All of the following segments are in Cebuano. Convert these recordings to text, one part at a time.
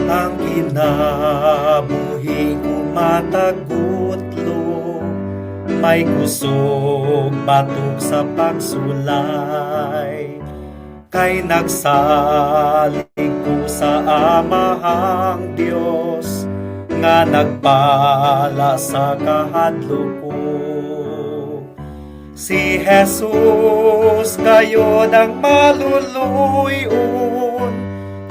Ang kinabuhi ko matag gutlo, may kusog batok sa pagsulay, kay nagsalig ko sa Amahang Dios nga nagpala sa kahadlok ko. Si Jesus gayod ang maluluy-on,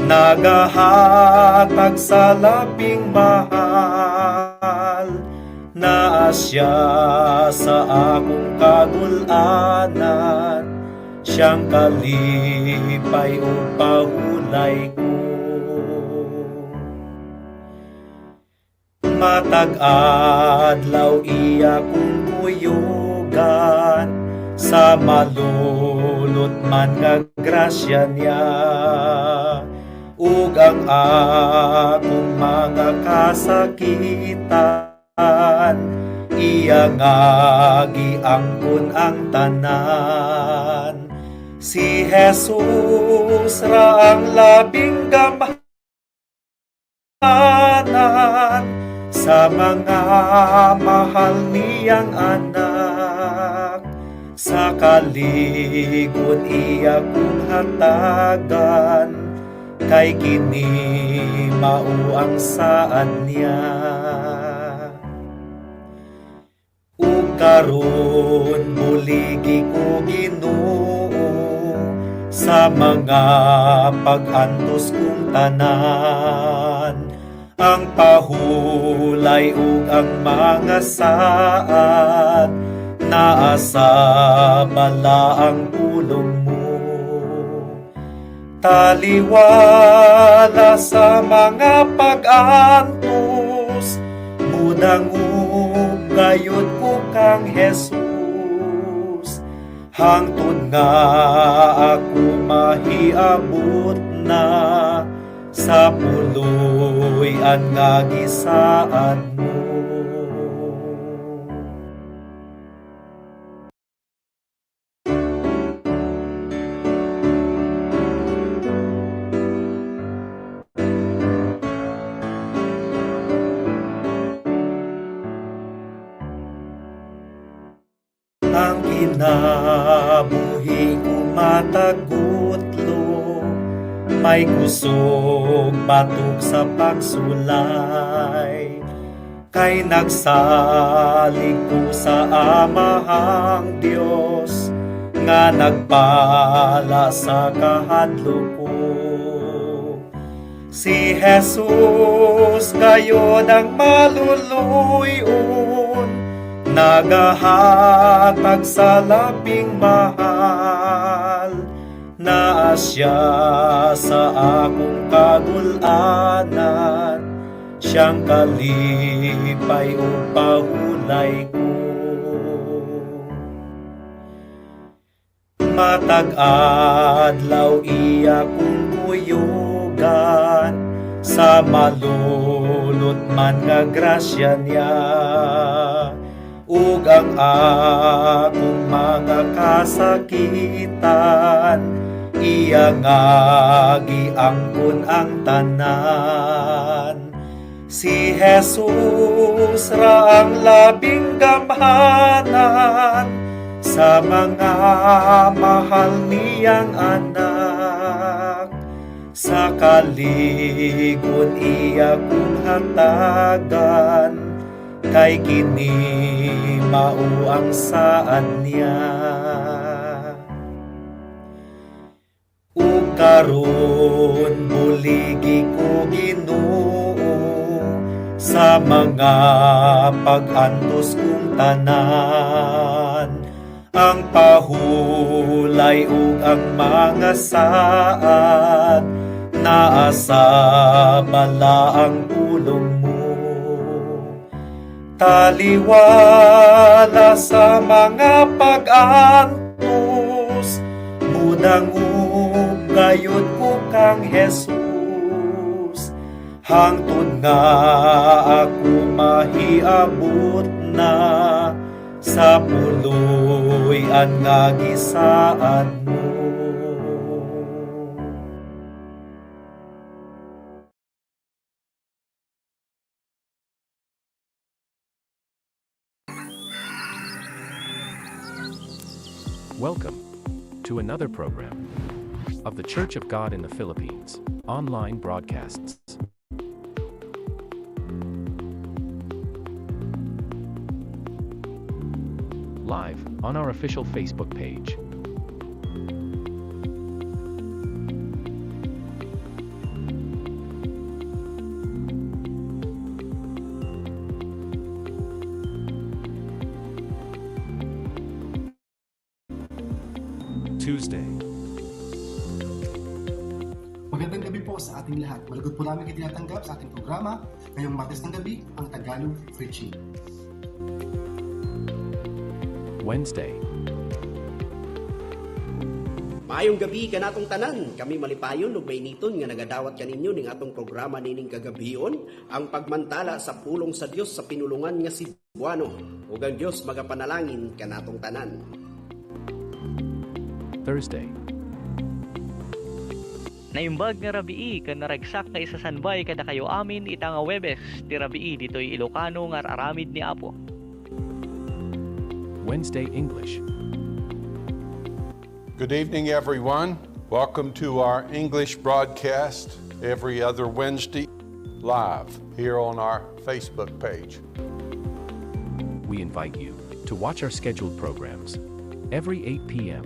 nagahatag sa labing mahal. Naa siya sa akong kagul-anan, siyang kalipay ug pahulay ko. Matag adlaw iya kong kuyugan sa malulot man nga grasya niya, ug ang akong mga kasakitan iya nga giangkon ang tanan. Si Jesus ra ang labing gamhanan sa mga mahal niyang anak. Sa kalig-on iya kong hatagan, kay kini mao ang saad niya. Ug karon buligi ko, Ginoo, sa mga pag-antos kong tanan, ang pahulay ug ang mga saad, naa sa balaang pulong mo. Taliwala sa mga pag-antos, mudangop gayud ko kang Jesus, hangtod nga ako mahiabot na sa puloy-an nga gisaad mo. Ang kinabuhi ko matag gutlo, may kusog batok sa pagsulay, kay nagsalig ko sa Amahang Dios nga nagpala sa kahadlok ko. Si Jesus gayod ang maluluy-on, nagahatag sa labing mahal. Naa siya sa akong kagul-anan, siyang kalipay ug pahulay ko. Matag adlaw iya kong kuyugan sa malulot man nga grasya niya, ug ang akong mga kasakitan iya nga giangkon ang tanan. Si Jesus ra ang labing gamhanan sa mga mahal niyang anak. Sa kalig-on iya kong hatagan, kay kini mao ang saad niya. Ug karon buligi ko, Ginoo, sa mga pag-antos kong tanan, ang pahulay ug ang mga saad, naa sa balaang pulong mo. Taliwala sa mga pag-antos, mudangop gayud ko kang Jesus, hangtod nga ako mahiabot na sa puloy-an nga gisaad mo. Welcome to another program of the Church of God in the Philippines, online broadcasts. Live on our official Facebook page. Tuesday. Magandang gabi po sa ating lahat. Malugod po namin kayo tinatanggap sa ating programa ngayong Martes ng gabi, ang Tagalog Preaching. Wednesday. Maayong gabi kanatong tanan. Kami malipayon ug mainiton nga nagadawat kaninyo ning atong programa nining kagabion, ang pagmantala sa pulong sa Dios sa pinulungan nga Cebuano. Ug ang Dios magapanalangin kanatong tanan. Thursday. Naimbag nga rabii ken naragsak nga isasanbay kadakayo amin ita nga Huwebes ti rabii ditoy Ilocano nga aramid ni Apo. Wednesday English. Good evening, everyone. Welcome to our English broadcast every other Wednesday, live here on our Facebook page. We invite you to watch our scheduled programs every 8 p.m.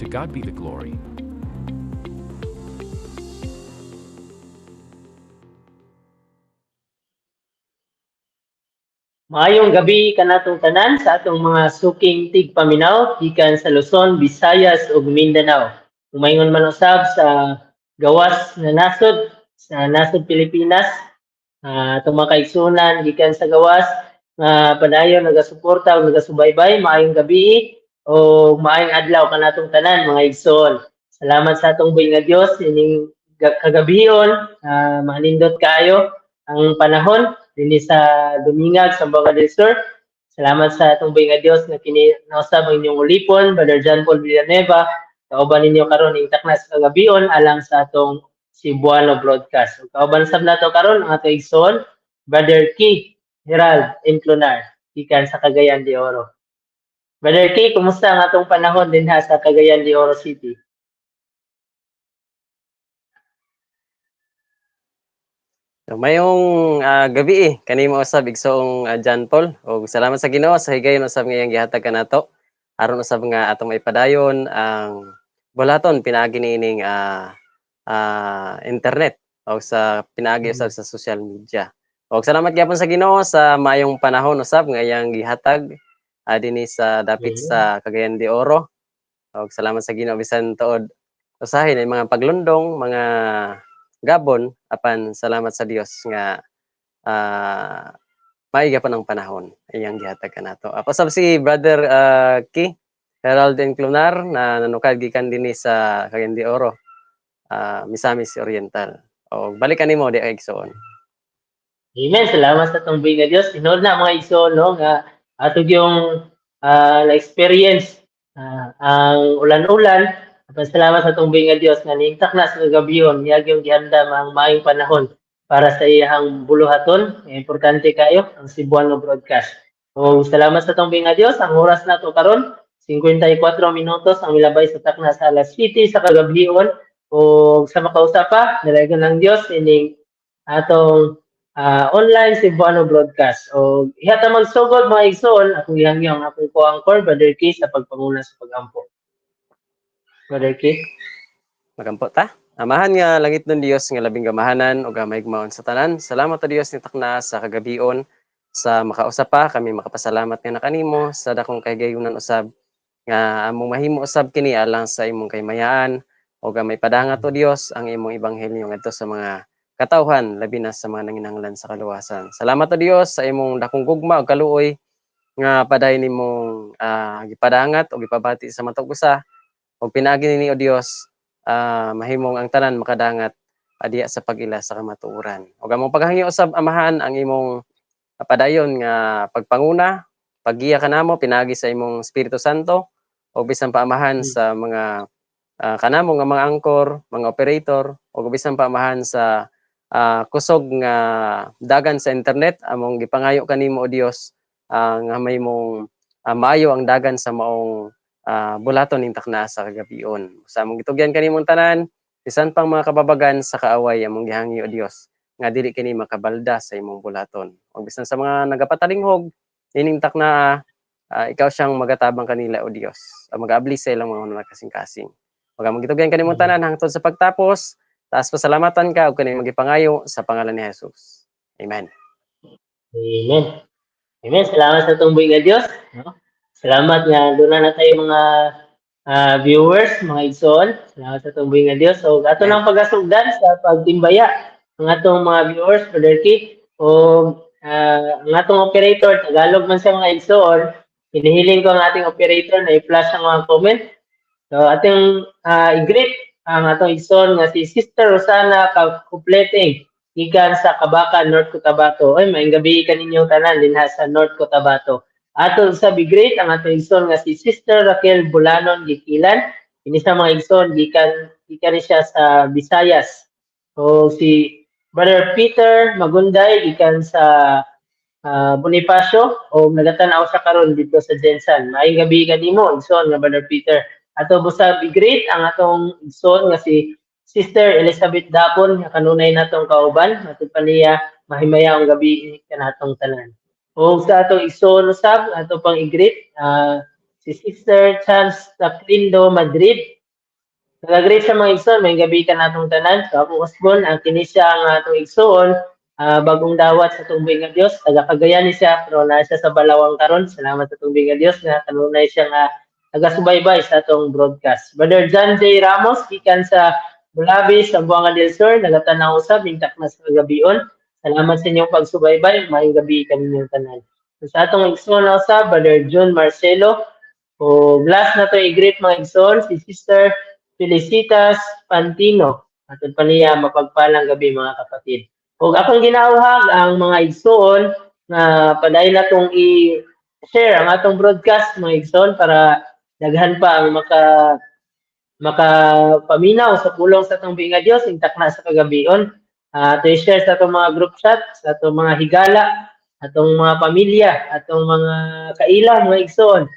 To God be the glory. Maayong gabi kanatong tanan sa atong mga suking tigpaminaw gikan sa Luzon, Visayas ug Mindanao. Umayngon man usab sa gawas nga nasod sa nasod Pilipinas, atong mga kaigsuonan gikan sa gawas nga padayon nagasuporta ug nagasubaybay, maayong gabi o maayong adlaw kanatong tanan, mga igsoon. Salamat sa atong buhi nga Dios ining kagabion, maanindot kaayo ang panahon dinhi sa Dumingag, Zamboanga del Sur. Salamat sa atong buhi nga Dios nga kini nausab ang inyong ulipon, Brother John Paul Villanueva, kauban ninyo karon ing takna sa kagabion alang sa atong Cebuano broadcast. Ug kauban sab nato karon ang atong igsoon, Brother Keith Gerald Enclunar, gikan sa Cagayan de Oro. Brother Keith, kumusta ang atong panahon dinha sa Cagayan de Oro City? So, mayong gabi eh, kanimo usab, igsoong John Paul. Og salamat sa Ginoo sa higayon usab nga iyang gihatag kanato aron usab nga atong maipadayon ang bulaton pinaagi niining internet o sa pinaagi usab sa social media. Og salamat gyapon sa Ginoo sa maayong panahon usab nga iyang gihatag dinhi sa dapit sa Cagayan de Oro. Og salamat sa Ginoo bisan tuod usahay na mga paglundong, mga gabon, apan salamat sa Dios nga maayo gyapon ang panahon iyang gihatag kanato. Ako sab si Brother Key Herald Enclunar na nanukad gikan dinhi sa Cagayan de Oro, Misamis Oriental. Og balik kanimo di igsoon. Amen. Salamat sa atong buhi nga Dios. Tinuod na, mga igsoon, no, nga ato yung na-experience ang ulan-ulan. Apan salamat sa atong buhi nga Dios nga niintak na sa kagabion, niya yung gihandam ang maayong panahon para sa iyang buluhaton. Importante kayo ang Cebuano broadcast. So, salamat sa atong buhi nga Dios. Ang oras nato karon 54 minutos ang milabay sa takna sa alas 7 sa kagabion. O sa makausa pa, nalagan ng Dios ining atong online Cebuano broadcast. O ihata magsugod, mga igsoon, akong gihangyo ang akong co-anchor, Brother Keith, sa pagpanguna sa pagampo. Brother Keith. Magampo ta. Amahan nga langit ng Dios nga labing gamahanan ug mahigmaon sa tanan. Salamat o Dios ni takna sa kagabion sa makausap pa kami, makapasalamat nga nakanimo sa dakong kahigayunan usab nga among mahimo usab kini alang sa imong kahimayaan ug may padangat o Dios ang imong ebanghelyo ngadto sa mga katawhan, labi na sa mga nanginahanglan sa kaluwasan. Salamat o Dios sa imong dakong gugma ug kaluoy nga padayon nimong gipadangat o gipabati sa matag usa ug pinaagi nini o Dios, mahimong ang tanan makadangat adiya sa pag-ila sa kamatuoran. Ug among paghangyo usab, Amahan, ang imong padayon nga pagpanguna Paggiya kanamo pinaagi sa imong Espiritu Santo o bisan pa, Amahan, sa mga kanamo nga mga anchor, mga operator, o bisan pa, Amahan, sa kusog nga dagan sa internet. Among gipangayo kanimo, o Dios, nga may mong maayo ang dagan sa maong bulaton ning takna sa kagabion. Sa among gitugyan kanimong tanan, bisan pang mga kababagan sa kaaway, among gihangyo, o Dios, nga dili kini makabalda sa imong bulaton. O bisan sa mga nagapatalinghog nining takna, ikaw siyang magatabang kanila, o Dios. Magaabli sa ilang mga kasing-kasing. Ug among gitugyan kanimong tanan hangtod sa pagtapos. Taas pasalamatan ka ug kani magipangayo sa pangalan ni Jesus. Amen. Amen. Amen. Salamat sa atong buhi nga Dios, no? Salamat nga duna na tayo mga viewers, mga igsoon. Salamat sa atong buhi nga Dios. So ato nang pagasugdan sa pagtimbaya ang atong mga viewers, Brother Keith, o ang atong operator, Tagalog man siya, mga igsoon. Hinihiling ko ang ating operator na i-flash ang mga comment. So ating i-greet ang atong igsoon nga si Sister Rosana Kupleteng gikan sa Kabacan, North Cotabato. Oy, maayong gabi kaninyong tanan dinha sa North Cotabato. Ato sa i-greet ang atong igsoon nga si Sister Raquel Bulanon Gikilan. Ini sa mga igsoon gikan gikan ni siya sa Visayas. So si Brother Peter Magunday gikan sa Bonifacio o nagatanaw sa karon dito sa GenSan. Maayong gabi kanimo, igsoon nga Brother Peter. Ato busa i-greet ang atong igsoon nga si Sister Elizabeth Dapon nga kanunay natong kauban. Matud pa niya mahimayaong gabi kanatong tanan. O sa atong igsoon usab ato pang i-greet si Sister Chance Taclindo Madrid. Nag-greet sa mga igsoon, maayong gabi kanatong tanan. So ako usbon ang kini siya ang atong igsoon bagong dawat sa atong nga Dios. Taga Cagayan ni siya pero naa siya sa Balawang karon. Salamat sa atong nga Dios nga kanunay siya nga nagasubaybay sa atong broadcast. Brother John J. Ramos gikan sa Bulabi, Zamboanga del Sur, nagatanaw usab intak na sa gabion. Salamat sa inyong pagsubaybay. Maayong gabi kaninyong tanan. So, sa atong igsoon na usab, Brother John Marcelo. O last na to i-greet, mga igsoon, si Sister Felicitas Pantino. Atod pa niya mapagpalang gabi, mga kapatid. O akong ginauhag ang mga igsoon nga padayon natong i-share ang atong broadcast, mga igsoon, para daghan pa ang makapaminaw sa pulong sa atong nga Dios ing takna sa kagabion. To i-share sa atong mga group chat, sa atong mga higala, atong mga pamilya, atong mga kaila, mga igsoon.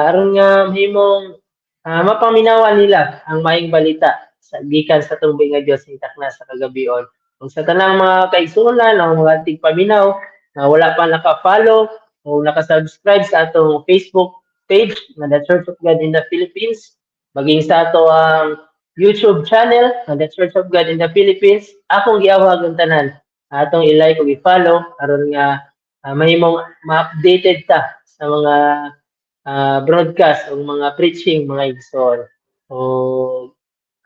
Aron nga mahimong mapaminawan nila ang maayong balita sa gikan sa atong nga Dios ing takna sa kagabion. Kung sa tanang mga kaigsuonan o mga tigpaminaw na wala pa naka-follow o naka-subscribe sa atong Facebook page na The Church of God in the Philippines, maging sa ato ang YouTube channel na The Church of God in the Philippines, akong giawhag ang tanan atong i-like ug i-follow aron nga mahimong ma-updated ta sa mga broadcast o mga preaching, mga igsoon. O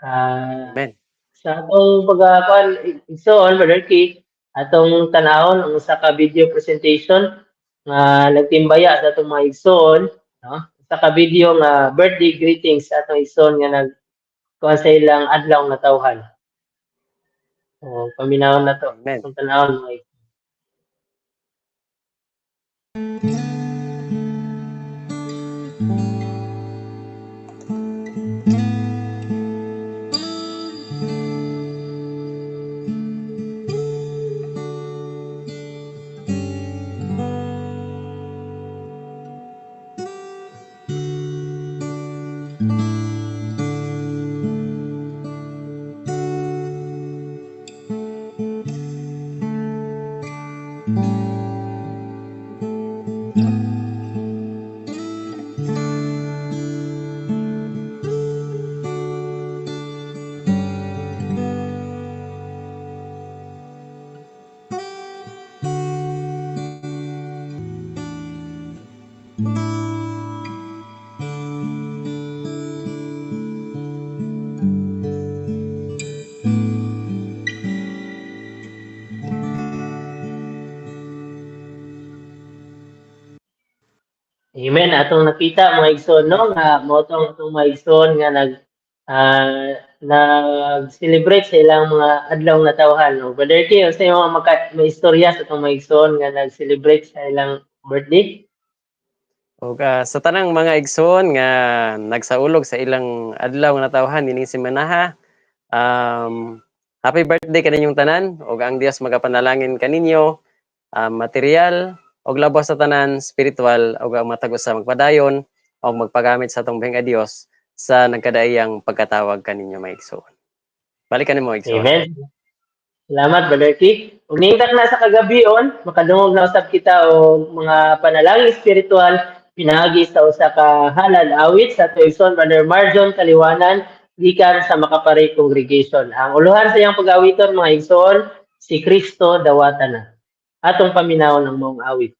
Amen. sa atong pagkakuan, igsoon, Brother Keith, atong tanawon ang usa ka video presentation nga nagtimbaya sa atong mga igsoon, no? Usa ka video nga birthday greetings sa atong igsoon nga nag kuan sa ilang adlaw nga tawhan. O paminawon na to. Amen. Atong tanawon, mga igsoon. Amen. Atong nakita, mga igsoon, no, nga mao tong atong mga igsoon nga nag-celebrate sa ilang mga adlaw nga tawhan, no. Brother K, unsa imong maka may istorya sa atong mga igsoon nga nag-celebrate sa ilang birthday? Ug sa tanang mga igsoon nga nagsaulog sa ilang adlaw nga natawhan nining semanaha, happy birthday kaninyong tanan ug ang Dios magapanalangin kaninyo, material ug labaw sa tanan spiritual, ug ang matag usa magpadayon ug magpagamit sa atong buhing Dios sa nagkadaiyang pagkatawag kaninyo, mga igsoon. Balik kanimo, igsoon. Amen. Salamat, Brother Keith. Ug ningtak na sa kagabion, makadungog na usab kita og mga panalangin espiritual pinaagi sa usa ka halad awit sa Tuigson Brother Marjon Kaliwanan gikan sa Makapari Congregation. Ang uluhan sa iyang pag-awiton, mga igsoon, "Si Kristo Dawata Na." Atong paminawon ang maong awit.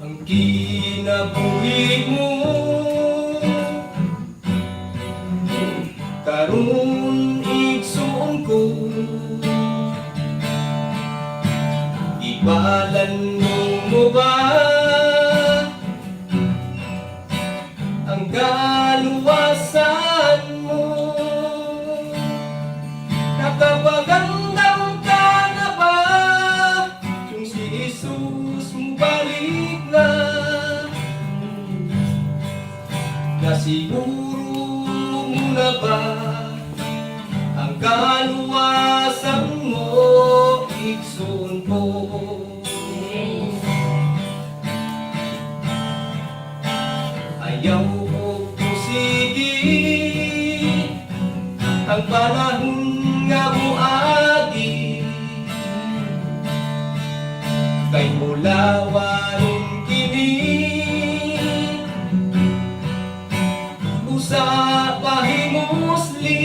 Ang kinabuhi mo karon, igsoon ko, Ibalan mo ba ang kaluwasan mo? Nakapagandam ka na ba kung si Jesus mobalik na? Nasiguro mo na ba ang kaluwasan mo, igsoon ko? Ayaw og pusigi ang panahon nga muagi, kay mulawan kini usa pahimusli.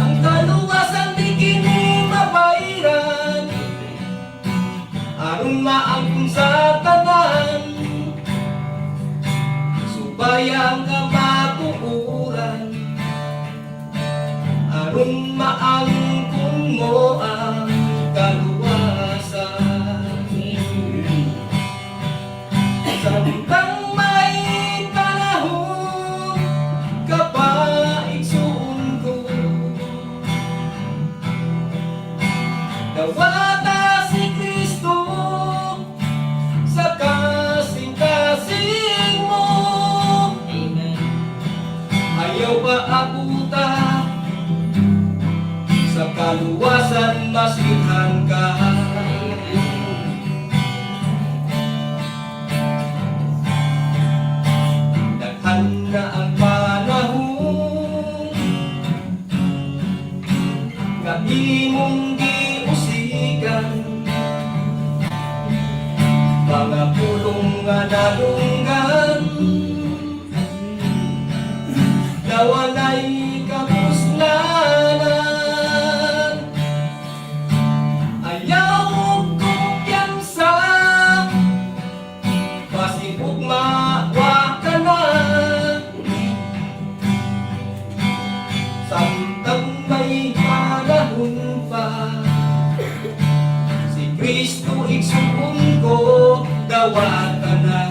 Ang kaluwasan di kini mabayran aron maangkon sa tanan, subayang kamatuoran aron maangkon mo ang kaluwasan. Samtang may panahon ka pa, igsuon ko, dawata si Kristo sa kasing-kasing mo. Ayaw pa abuta sa kaluwasan masilhan ka. Daghan na ang panahon nga imong giusigan, mga pulong nga nadunggan na walay kapuslanan. Ayaw og kumpiyansa, basin ug mawa ka na. Samtang may panahon pa, si Kristo, igsuon ko, dawata na.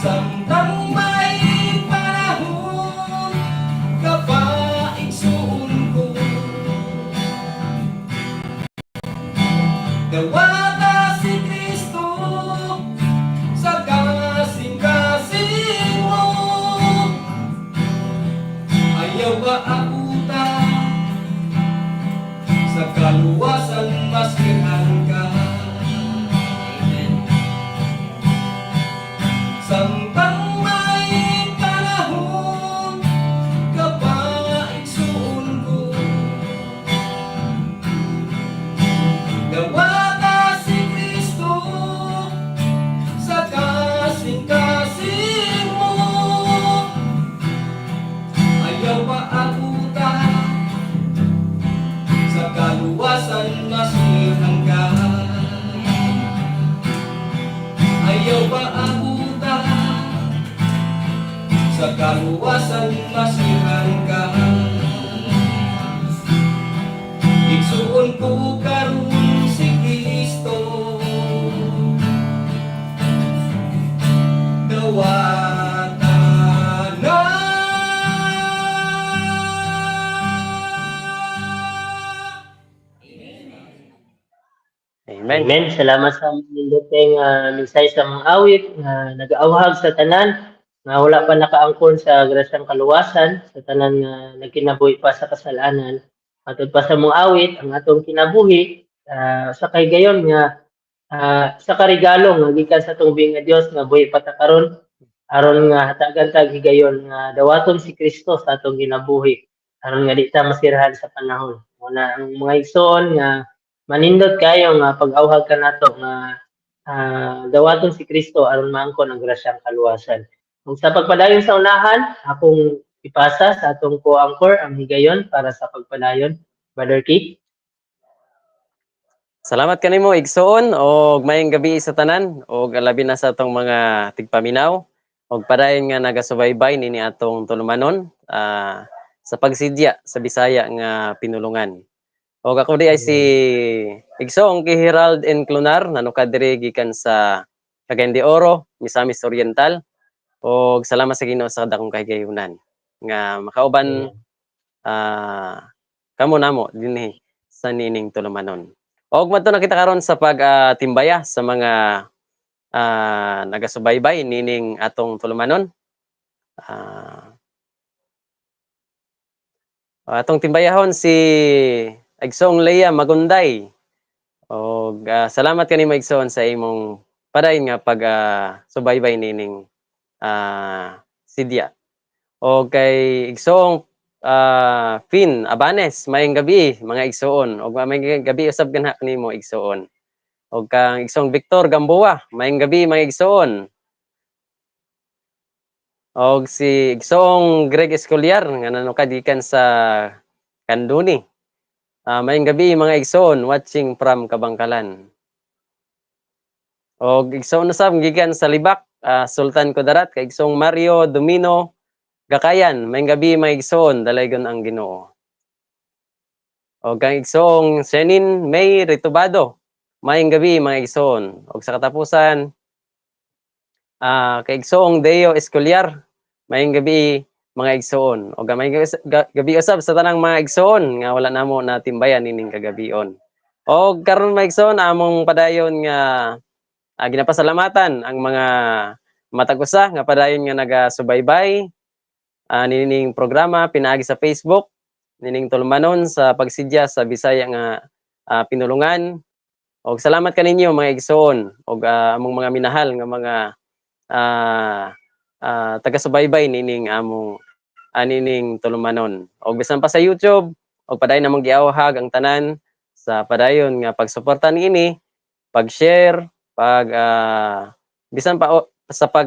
Samtang may panahon ka pa, igsuon ko, dawata si Kristo sa kasing-kasing mo. Ayaw ba abuta sa kaluwasan masilhan ka? Samtang may panahon ka pa, igsuon ko, dawata si Kristo sa kasing-kasing mo. Ayaw pa abuta sa kaluwasan masilhan ka. Ayaw pa abuta. Sa kaluwasan masihan ka. Igsuon ko karon si Kristo, dawatan na. Amen. Amen. Salamat sa nindoteng mensahe sa mga awit nga nagaawhag sa tanan nga wala pa nakaangkon sa grasyang kaluwasan, sa tanan nga nagkinabuhi pa sa kasalanan. Matod pa sa mga awit ang atong kinabuhi sa kay gayon nga sa karegalo nga gikan sa atong buhi nga Dios nga buhi pa ta karon, aron nga hatagan tag higayon nga dawaton si Kristo sa atong kinabuhi aron nga di ta masirahan sa panahon. Muna ang mga igsoon nga manindot kayo nga pag-awhag ka nato nga dawaton si Kristo aron maangkon ang grasyang kaluwasan. Ug sa pagpadayon sa unahan, akong ipasa sa atong co-anchor ang higayon para sa pagpadayon. Brother Keith. Salamat kanimo, igsoon, og maayong gabi sa tanan og labi na sa atong mga tigpaminaw og padayon nga nagasubaybay nini atong tulumanon sa pagsidya sa Bisaya nga pinulungan. Og ako di ay si igsoong ki Herald Enclunar, nanukad diri gikan sa Cagayan de Oro, Misamis Oriental. Og salamat sa Ginoo sa dakong kahigayunan nga makauban kamo namo dinhi sa nining tulumanon. Og madto na kita karon sa pag timbaya sa mga nagasubaybay nining atong tulumanon. Atong timbayahon si Igsoong Leia Magunday. Og salamat kanimo, igsoon, sa imong padayon nga pag subaybay nining sidya. Og kay igsoong Finn Abanes, maayong gabi mga igsoon. Og maayong gabi usab ganha kanimo, igsoon. Og kang igsoong Victor Gamboa, maayong gabi mga igsoon. Og si igsoong Greg Escoliar nga nanukad gikan sa Kanduni. Maayong gabi mga igsoon, watching from Kabangkalan. Og igsoon usab gikan sa Libak, Sultan Kudarat, kay igsoong Mario Domino Gakayan, maayong gabi mga igsoon, dalaygon ang Ginoo. Og kang igsoong Shenin May Ritubado, maayong gabi mga igsoon. Og sa katapusan, kay igsoong Deo Escoliar, maayong gabi mga igsoon. Og maayong gabi usab sa tanang mga igsoon nga wala namo na timbayan nining kagabion. Og karon mga igsoon, among padayon nga ginapasalamatan ang mga matag usa nga padayon nga nagasubaybay nining programa pinaagi sa Facebook nining tulumanon sa pagsidya sa Bisaya nga pinulungan. Og salamat kaninyo mga igsoon og among mga minahal nga mga taga-subaybay nining among nining tulumanon. Og bisan pa sa YouTube, og padayon namong giawhag ang tanan sa padayon nga pagsuporta niini, pag-share, pag bisan pa sa pag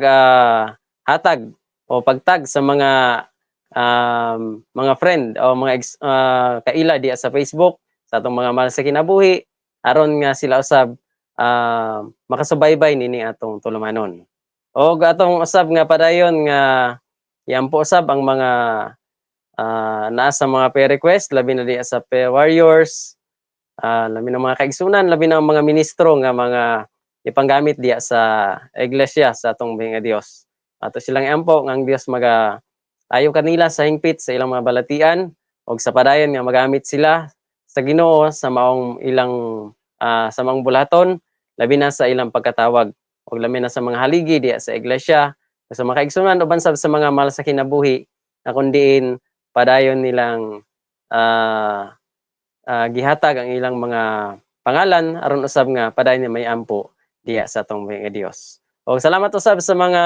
hatag o pagtag sa mga friend o mga kaila diya sa Facebook sa atong mga mahal sa kinabuhi aron nga sila usab makasubaybay nini atong tulumanon. Og atong usab nga padayon nga iampo usab ang mga naa sa mga prayer request, labi na diya sa prayer warriors, labi na mga kaigsunan, labi na ang mga ministro nga mga ipanggamit diya sa iglesia sa atong buhi nga Dios. Ato silang iampo nga ang Dios maga ayo kanila sa hingpit sa ilang mga balatian og sa padayon nga magamit sila sa Ginoo sa maong ilang sa maong bulaton, labi na sa ilang pagkatawag og labi na sa mga haligi diya sa iglesia, sa mga kaigsunan uban sab sa mga mahal sa kinabuhi na kundiin padayon nilang gihatag ang ilang mga pangalan aron usab nga padayon ni may ampo diya sa atong buhi nga Dios. Og salamat usab sa mga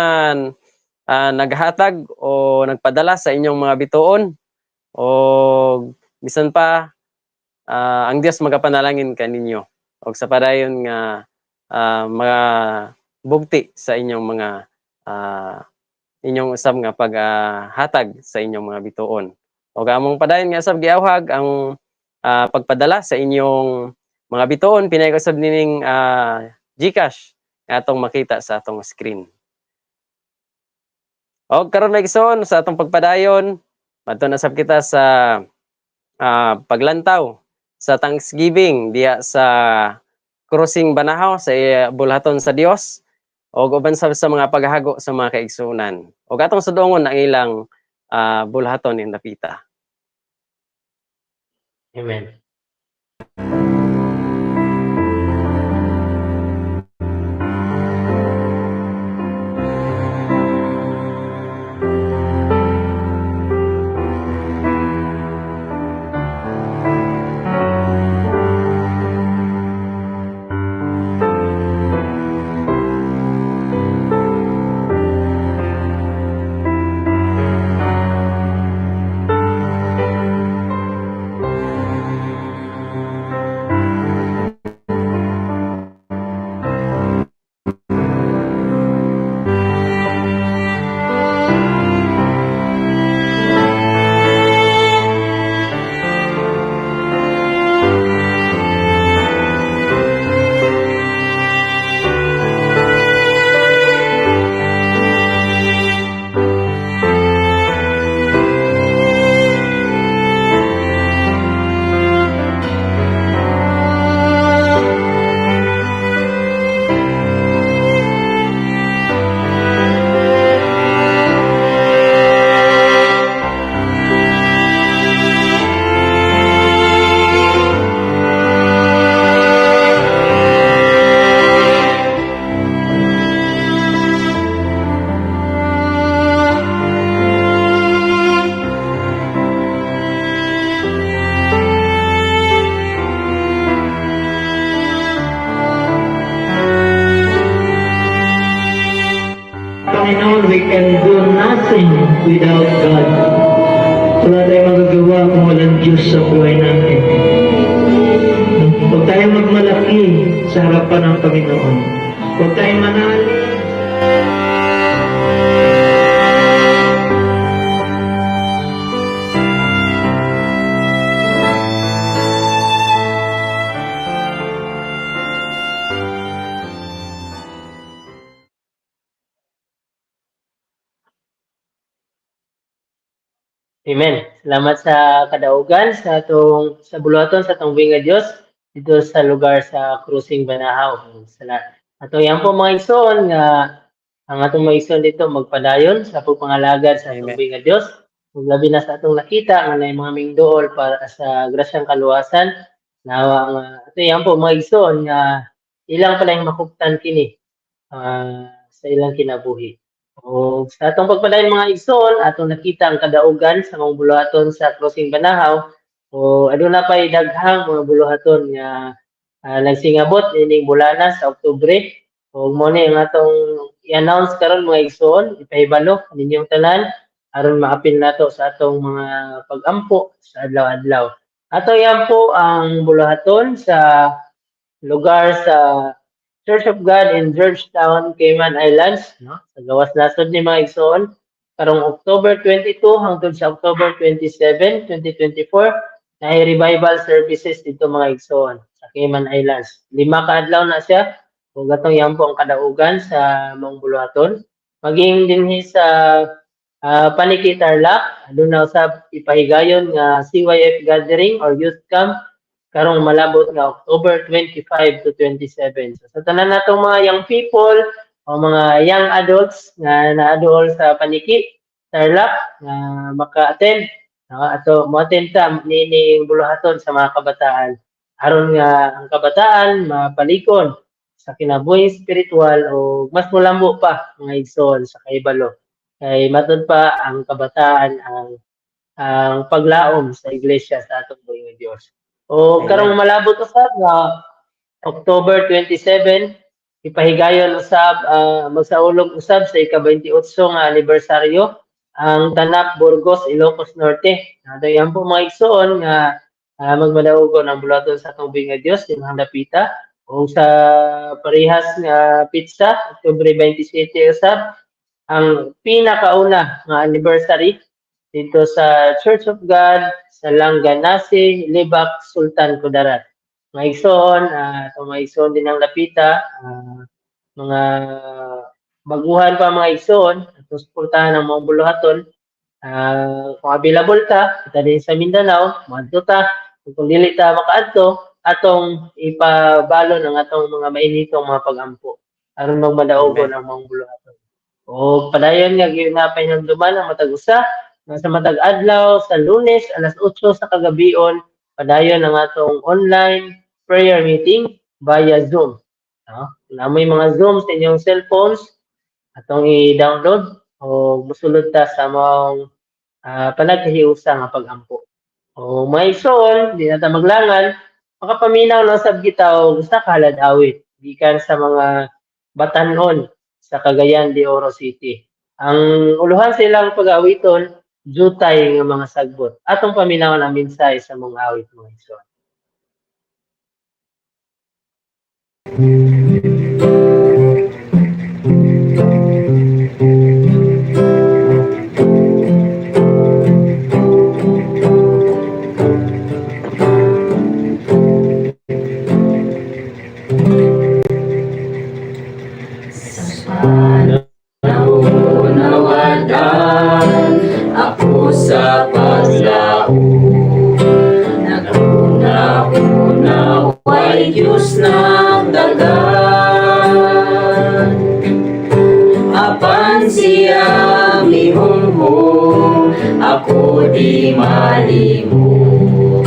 naghatag o nagpadala sa inyong mga bituon o bisan pa ang Dios magapanalangin kaninyo og sa padayon nga mga bugti sa inyong mga inyong usab nga paghatag sa inyong mga bituon. Og among padayon nga usab giawhag ang pagpadala sa inyong mga bituon pinaagi usab nining GCash nga atong makita sa atong screen. Og karon, mga igsoon, sa atong pagpadayon, madto na sab kita sa paglantaw sa Thanksgiving diha sa Crossing Banahaw sa bulhaton sa Dios og uban sab sa mga paghago sa mga kaigsuonan. Og atong sudongon ang ilang bulhaton ning dapita. Amen. Panginoon, we can do nothing without God. Wala tayong magagawa kung walang Diyos sa buhay natin. Huwag tayong magmalaki sa harapan ng Panginoon. Huwag tayong manalig. Amen. Salamat sa kadaugan sa atong sa buluhaton sa atong buhi nga Dios dito sa lugar sa Crossing Banahaw. Salamat. Ato yan po, mga igsoon, nga ang atong mga igsoon dito magpadayon sa pagpangalagad sa atong Amen. buhi nga Dios. Ug labi na sa atong nakita nga naay mga mingdool para sa grasyang kaluwasan. Nawa nga ato yan po, mga igsoon, nga ilang pala yung makuptan kini sa ilang kinabuhi. O sa atong pagpadayon, mga igsoon, atong nakita ang kadaugan sa mga buluhaton sa Crossing Banahaw. O aduna pay daghang mga buluhaton nga nagsingabot ining bulana sa Oktubre. O mo ni ang atong i-announce karon, mga igsoon, ipahibalo ninyong tanan aron maapil nato sa atong mga pag-ampo sa adlaw-adlaw. Ato yan po ang buluhaton sa lugar sa Church of God in Georgetown, Cayman Islands, no? Sa gawas nasod ni, mga igsoon, karong October 22 hangtod sa October 27, 2024, na revival services dito, mga igsoon, sa Cayman Islands. 5 ka adlaw na siya. Ug atong yan po ang kadaugan sa maong buluhaton. Maging dinhi sa Paniki, Tarlac, aduna usab ipahigayon nga CYF gathering or youth camp karong malabot nga October 25 to 27. So, sa tanan natong mga young people o mga young adults nga naaduol sa Paniki, Tarlac, nga maka-attend, no, ato mo-attend ta niining buluhaton sa mga kabataan aron nga ang kabataan mapalikon sa kinabuhi spiritual o mas mulambo pa, mga igsoon, sa kahibalo. Kay matud pa ang kabataan ang paglaom sa iglesia sa atong buhi nga Dios. O karong malabot usab nga October 27, ipahigayon usab magsaulog usab sa ika-28 nga anibersaryo ang Tanap Burgos, Ilocos Norte. Dayan po, mga igsoon, nga magmadaugon ang buluhaton sa atong buhi nga Dios dinhang dapita. O sa parehas nga petsa, October 27 usab ang pinakauna nga anniversary dito sa Church of God sa Langganasi, Libak, Sultan Kudarat. Mga igsoon, itong mga igsoon din ang lapita, mga baguhan pa, mga igsoon, Atong suportahan ang maong buluhaton. Kung available ta, kita din sa Mindanao, moadto ta. Kung dili ta makaadto, atong ipabalon ang atong mga mainitong mga pagampo aron magmadaogon ang maong buluhaton. O padayon nga gyud na pahinumduman ang matag usa nga sa matag adlaw sa Lunes alas 8 sa kagabion, padayon ang atong online prayer meeting via Zoom. No? Kung may mga Zoom sa inyong cellphones, atong i-download o musulod ta sa maong panagkahiusa nga pagampo. O may igsoon, di na ta maglangan, makapaminaw lang sab kita og usa ka halad awit gikan sa mga batanon sa Cagayan de Oro City. Ang uluhan sa ilang pag-awiton, jutay nga mga sagbot. Atong paminawon ang mensahe sa mga awit, mga igsoon. Nawadan ako sa paglaom, naguna-una way Diyos nagdagan. Apan siya mihumhum, ako di malimot.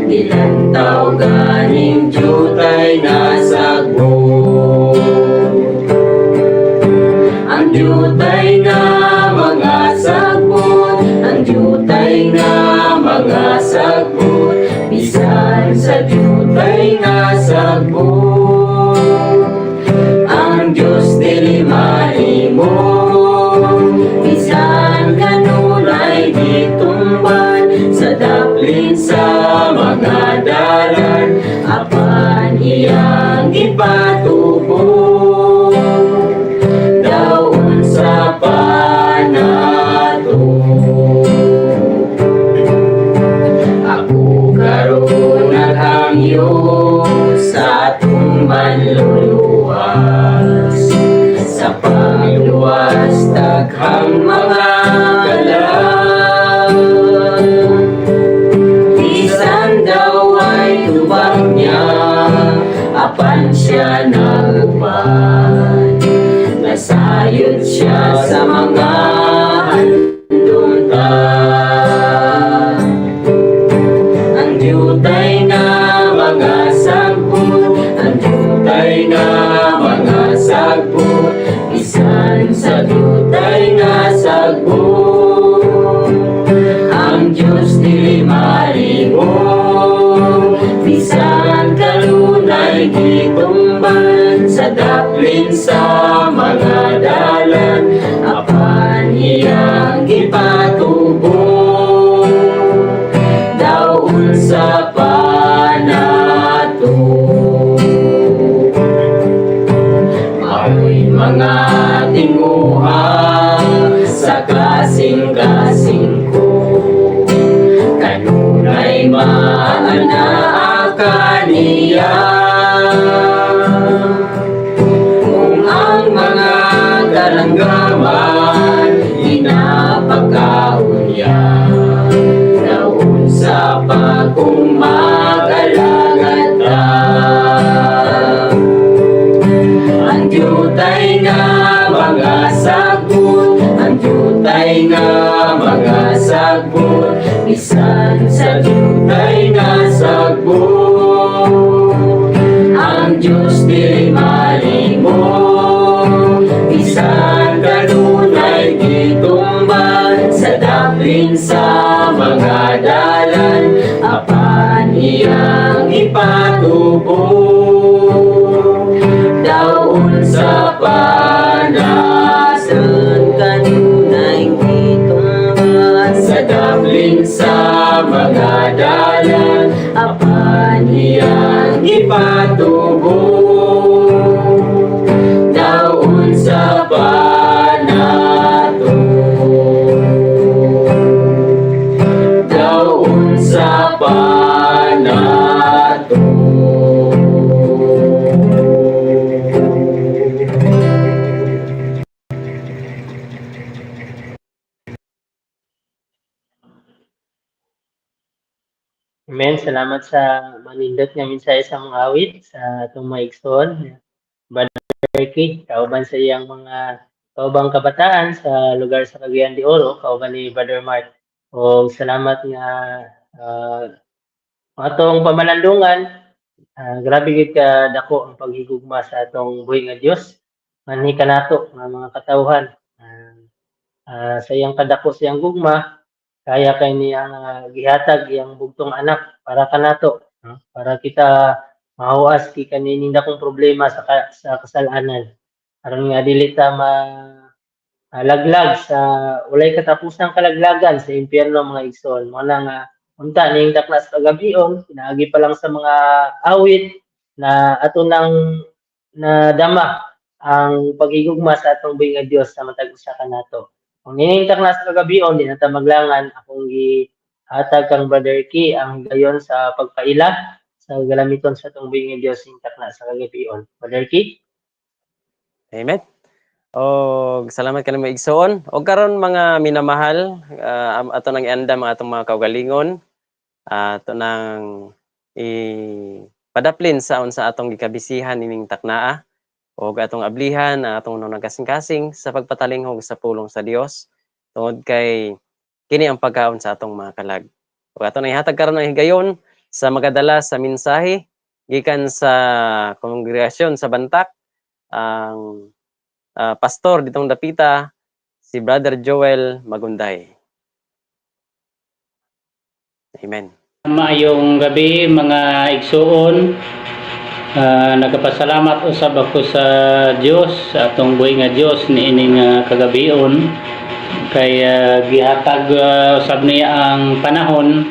Nilantaw ganing jutay nasagbot. Ang jutay nga mga sagbot, ang jutay nga mga sagbot, bisan sa jutay nga sagbot. Ang Diyos dili malimot, bisan kanunay gitumban sa daplin sa mga dalan, apan iyang gipatubo daon sa panato. Ako karon naghangyo sa atong manluluwas, sa pangluwas daghang mga kalam. Bisan daw ay tubang niya, apan siya naguban. Nasayod siya sa mga handumtan. Ang jutay nga mga sagbot, ang jutay nga mga sagbot, bisan sa jutay nga sagbot. Ang Diyos dili malimot, bisan kanunay gitumban sa daplin sa mga dalan, apan iyang gipatubo daon sa panato. Mao'y mga tinguha sa kasing-kasing ko, kanunay maanaa kaniya. Kung ang mga kalanggaman ginapakaon niya, daon sa pa kung mag-alagad ta. Ang jutay nga mga sagbot, ang jutay nga mga sagbot, bisan sa jutay nga sagbot. Ang Diyos dili malimot, bisan kanunay gitumban sa daplin sa mga dalan, apan iyang ipatubo daon sa panasan. Kanunay gitumban sa daplin sa mga dalan, apan iyang ipatubo daon sa panato. Daon sa panato. Amen. Salamat sa manindot nga mensahe sa mga awit sa atong mga igsoon. Brother Key, kauban sa iyang mga kaubang kabataan sa lugar sa Cagayan de Oro, kauban ni Brother Mark. O salamat nga atong pamalandungan, grabe gid ka dako ang paghigugma sa atong buhi nga Dios. Manhi kanato nga mga katawhan. Sa iyang kadako sa iyang gugma, kaya kay niya nga gihatag iyang bugtong anak para kanato, no? Para kita mahuas gikan niining dakong problema sa kasalanan, aron nga dili ta ma laglag sa walay katapusang kalaglagan sa impyerno, mga igsoon. Mao na nga unta ning takna sa kagabion, pinaagi pa lang sa mga awit na ato nang nadama ang paghigugma sa atong buhi nga Dios sa matag usa kanato. Kung nining takna sa kagabion, di na ta maglangan, akong gihatag kang Brother Key ang gayon sa pagpaila sa galamiton sa atong buhi nga Dios ning takna sa kagabion. Brother Key? Amen. Og salamat kanimo, igsoon. Og karon, mga minamahal, ato nang iandam ang atong mga kaugalingon. Ato nang i padaplin sa unsa atong gikabisihan ining taknaa og atong ablihan ang atong nagkasing-kasing sa pagpatalinghog sa pulong sa Dios tungod kay kini ang pagkaon sa atong mga kalag. Ug ato nang ihatag karon ang higayon sa magadala sa mensahe gikan sa kongregasyon sa Bantak, ang pastor ditong dapita, si Brother Joel Magunday. Amen. Maayong gabi, mga igsuon. Nagapasalamat usab ako sa Dios, sa atong buhi nga Dios niining kagabion kay gihatag usab niya ang panahon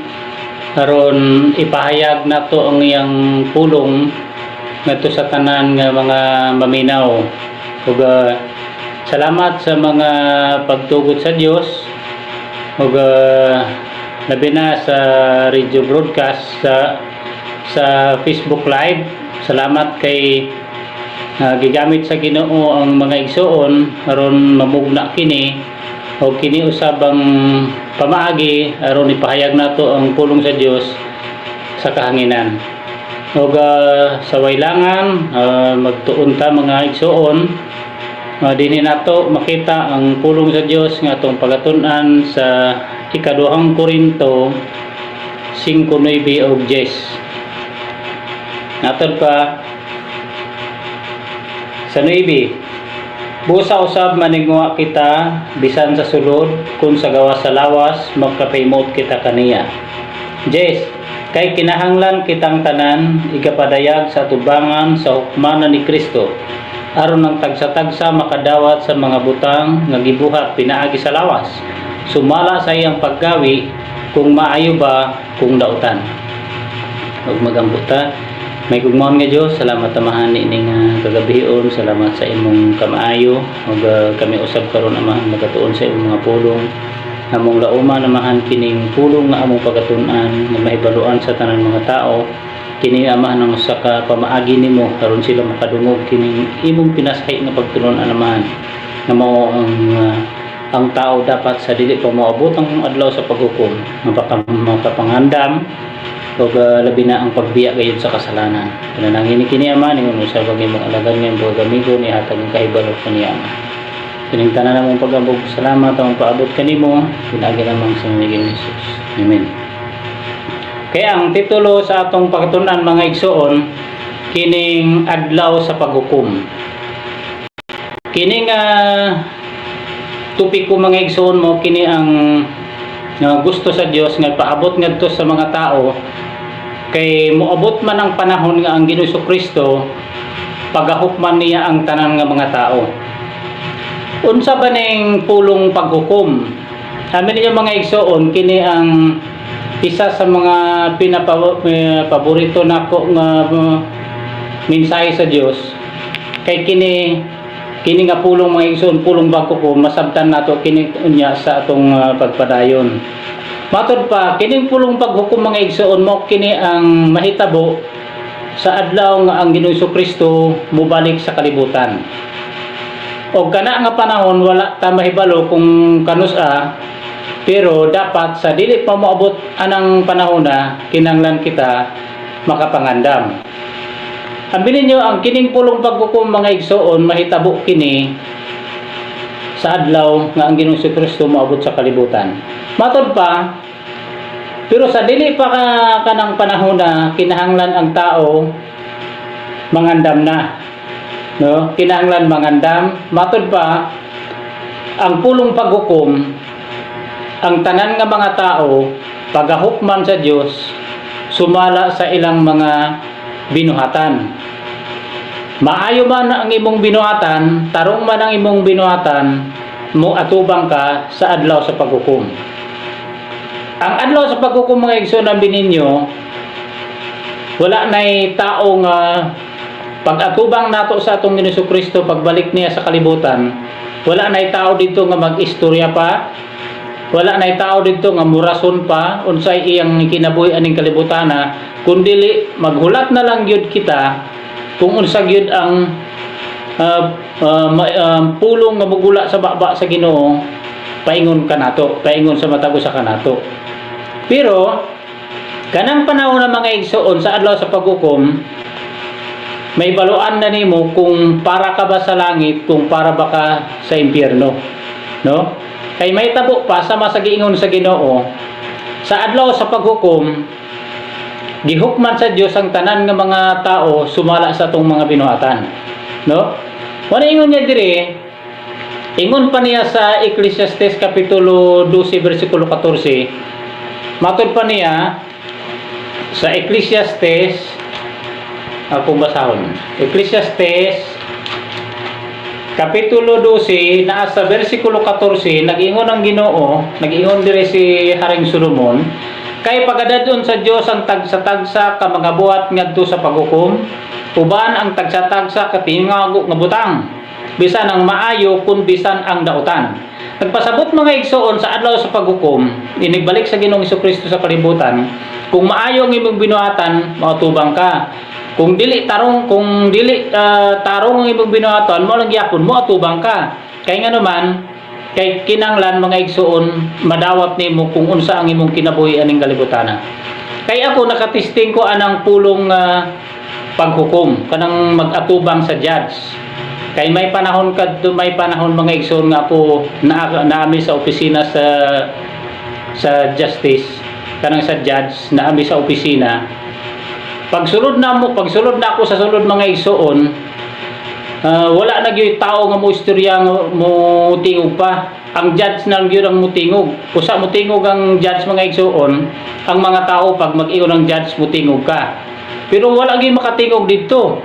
aron ipahayag nato ang iyang pulong ngadto sa tanan nga mga maminaw. Ug salamat sa mga pagtugot sa Dios ug labi na sa radio broadcast, sa Facebook Live. Salamat kay gigamit sa Ginoo ang mga igsuon aron mamugna kini o kini usab ang pamaagi aron ipahayag nato ang pulong sa Dios sa kahanginan. Ug sa waylangan, magtuon ta, mga igsuon. Dinhi nato makita ang pulong sa Dios nga atong pagatun-an sa Ikaduhang Korinto 5:9 ug 10. Natod pa sa 9. Busa usab maninguha kita bisan sa sulod, kung sa gawas sa lawas magkapaimot kita kaniya. 10. Kay kinahanglan kitang tanan igapadayag sa tubangan sa hukmanan ni Kristo aron ang tagsa-tagsa makadawat sa mga butang nga gibuhat pinaagi sa lawas, sumala sa iyang paggawi, kung maayo ba kung dautan. Ug magampo ta. Mahigugmaon nga Dios, salamat, Amahan, niining kagabion, salamat sa imong kamaayo ug kami usab karon, Amahan, magatuon sa imong mga pulong. Among lauman, Amahan, kining pulong nga among pagatun-an nga mahibaluan sa tanan mga tao. Kini, Amahan, ang usa ka pamaagi nimo aron sila makadungog kining imong pinasahi nga pagtulon-an, Amahan, nga mao ang tao dapat sa dili pa moabot ang adlaw sa paghukom mapakapangandam ug labi na ang pagbiya gayud sa kasalanan. Panalangin ni kini, Ama, ningon sa imong alagad nga imong gamiton, ihatag ang kahibalo kaniya, Ama. Kining tanan namong pag-ambog, salamat ang paabot kanimo pinaagi lamang sa ngalan ni Jesus. Amen. Kaya ang titulo sa atong pagtun-an, mga igsuon, kining adlaw sa paghukom. Kining topiko, mga igsuon, mo kini ang gusto sa Dios nga paabot ngadto sa mga tao kay moabot man ang panahon nga ang Ginoo Kristo pagahukman niya ang tanan nga mga tao. Unsa ba ning pulong paghukom? Amin ninyo, mga igsuon, kini ang isa sa mga pinapaborito nako nga mensahe sa Dios kay kini kini nga pulong, mga igsoon, pulong paghukom, masabtan nato kini unya sa atong pagpadayon. Matod pa, kining pulong paghukom, mga igsoon, mo kini ang mahitabo sa adlaw nga ang Ginoong Kristo mobalik sa kalibutan. Og kana nga panahon wala ta mahibalo kung kanus-a. Pero dapat sa dili pa moabot anang panahon na, kinahanglan kita makapangandam. Abi ninyo, ang kining pulong paghukom, mga igsoon, mahitabo kini sa adlaw nga ang Ginoong Kristo moabot sa kalibutan. Matod pa, pero sa dili pa kanang panahon na, kinahanglan ang tao mangandam na. No? Kinahanglan mangandam. Matod pa, ang pulong paghukom, ang tanan nga mga tao pagahukman sa Dios sumala sa ilang mga binuhatan. Maayo man ang imong binuhatan, tarong man ang imong binuhatan, mo atubang ka sa adlaw sa paghukom. Ang adlaw sa paghukom, mga igsoon, abi ninyo, wala nay tao nga pag-atubang nato sa atong Ginoong Kristo pagbalik niya sa kalibutan, wala nay tao dito nga mag-istorya pa, wala nay tao dito nga murason pa unsay iyang kinabuhi aning kalibutan na, kundili maghulat na lang gyud kita kung unsa gyud ang pulong nga mugula sa baba sa Ginoo paingon kanato, paingon sa matag usa kanato. Pero kanang panahon ng, mga igsoon, sa adlaw sa paghukom, may baluan na nimo kung para ka ba sa langit, kung para ba ka sa impyerno, no? Kay may tabo pa sama sa giingon sa Ginoo sa adlaw sa paghukom, gihukman sa Dios ang tanan nga mga tao sumala sa atong mga binuhatan, no? Wala ingon niya dire, ingon pa niya sa Ecclesiastes kapitulo 12 bersikulo 14. Matod pa niya sa Ecclesiastes, akong basahon. Ecclesiastes kapitulo 12 naa sa bersikulo 14, nag-ingon ang Ginoo, nag-ingon dire si Haring Solomon, kay pagadadon sa Dios ang tagsa-tagsa ka mga buhat ngadto sa paghukom, uban ang tagsa-tagsa ka tingago nga butang, bisan ang maayo kun bisan ang dautan. Nagpasabot, mga igsoon, sa adlaw sa paghukom, inigbalik sa Ginoong Kristo sa kalibutan, kung maayo ang imong binuhatan, mautubang ka. Kung dili tarong, kung dili tarong ang imong binuhatan, mo lang gyapon mo atubang ka. Kay nga naman, kay kinanglan, mga igsoon, madawat nimo kung unsa ang imong kinabuhi aning kalibutan. Kay ako, nakatesting ko anang pulong paghukom, kanang mag-atubang sa judge. Kay may panahon kadto, may panahon, mga igsoon, nga ako na naami sa opisina sa justice, kanang sa judge, naami sa opisina. Pagsulod na mo, pagsulod na ako sa sulod, mga igsoon, wala na gyud tao nga mo istorya nga mo tingog pa. Ang judge na lang gyud ang mutingog. Usa mutingog ang judge, mga igsoon, ang mga tao pag mag-ingon ang judge, mutingog ka. Pero wala gyud makatingog didto.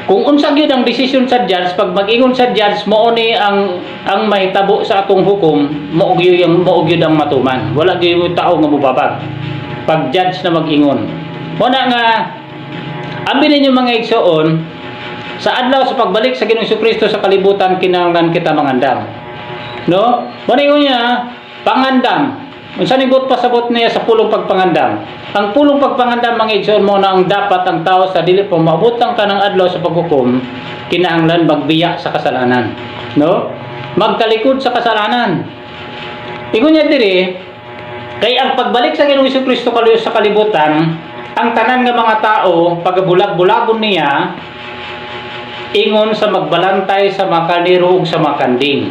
Kung unsa gyud ang desisyon sa judge, pag mag-ingon sa judge, mao ni ang mahitabo sa atong hukom, mao gyud ang matuman. Wala gyud tao nga mobabag pag judge na mag-ingon. Mao na nga abi ninyo, mga igsoon, sa adlaw sa pagbalik sa Ginoong Kristo sa kalibutan, kinahanglan kita mangandam. No? Mao na ingon niya, pangandam. Unsa ni buot pasabot niya sa pulong pagpangandam? Ang pulong pagpangandam, mga igsoon, mo na ang dapat ang tao sa dili pa maabot ang kanang adlaw sa paghukom, kinahanglan magbiya sa kasalanan. No? Magtalikod sa kasalanan. Ingon niya diri, kay ang pagbalik sa Ginoong Kristo sa kalibutan, ang tanan nga mga tao pagabulag-bulagon niya ingon sa magbalantay sa mga karnero ug sa mga kanding.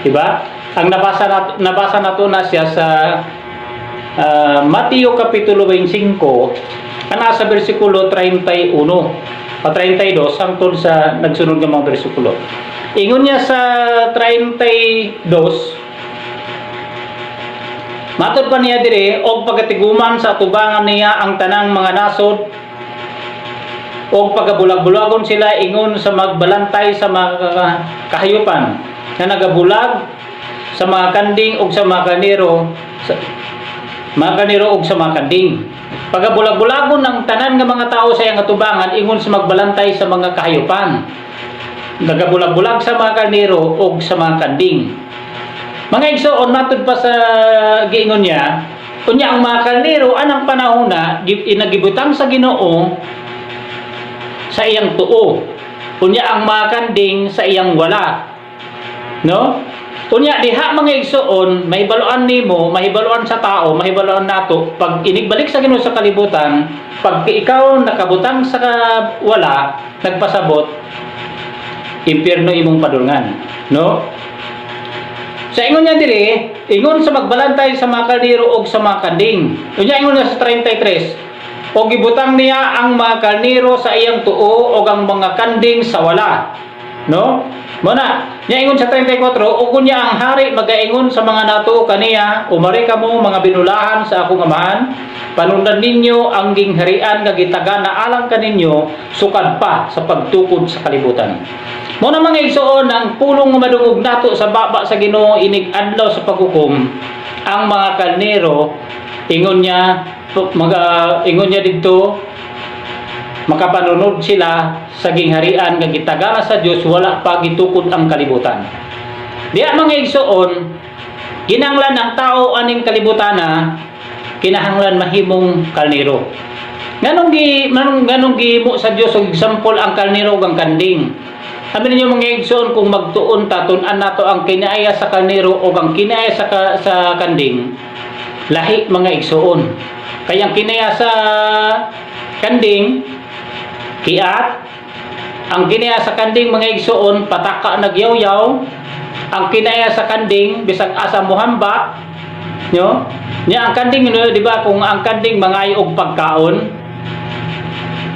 Diba? Ang nabasa nato na siya sa Mateo kapitulo 25 ana sa bersikulo 31 o 32 hangtod sa nagsunod nga mga bersikulo. Ingon niya sa 32, matod pa niya dire, og pagkatiguman sa tubangan niya ang tanang mga nasod og pagabulag-bulagon sila ingon sa magbalantay sa mga kahayupan nga nagabulag sa mga kanding ug sa mga karnero, sa mga karnero ug sa mga kanding. Pagabulag-bulagon ang tanan nga mga tao sa iyang atubangan ingon sa magbalantay sa mga kahayupan, nagabulag-bulag sa mga karnero ug sa mga kanding. Mga igsoon, matud pa sa giingon niya, unya ang mga karnero anang panahon na inagibutang sa Ginoo sa iyang tuo. Unya ang mga kanding sa iyang wala. No? Unya diha, mga igsoon, mahibaluan nimo, mahibaluan sa tao, mahibaluan nato pag inigbalik sa Ginoo sa kalibutan, pag ikaw nakabutang sa wala, nagpasabot, impyerno imong padulngan, no? Sa ingon niya diri, ingon sa magbalantay sa mga kaldero og sa mga kanding. Unya ingon niya sa 33, og gibutang niya ang mga karnero sa iyang tuo og ang mga kanding sa wala. No? Mo na, niya ingon sa 34, ug unya ang hari magaingon sa mga natuo kaniya, "Umari kamo, mga binulahan sa akong Amahan, panundan ninyo ang gingharian nga gitaga na alang kaninyo sukad pa sa pagtukod sa kalibutan." Mo na, mga igsoon, ang pulong nga madungog nato sa baba sa Ginoo inig adlaw sa paghukom, ang mga karnero, ingon niya ingon niya didto, makapanunod sila sa gingharian nga gitagana sa Dios wala pa gitukod ang kalibutan. Diya, mga igsoon, kinahanglan ang tao aning kalibutan na kinahanglan mahimong karnero. Nganong gihimo sa Dios og example ang karnero ug ang kanding? Sabi ninyo, mga igsoon, kung magtuon ta, tun-an nato ang kinaya sa karnero o ang kinaya sa kanding, lahi, mga igsoon. Kaya ang kinaya sa kanding, kiat. Ang kinaya sa kanding, mga igsoon, pataka nagyaw-yaw. Ang kinaya sa kanding, bisag asa muhamba, no? Nya ang kanding, no, di ba, kung ang kanding mangayo og pagkaon,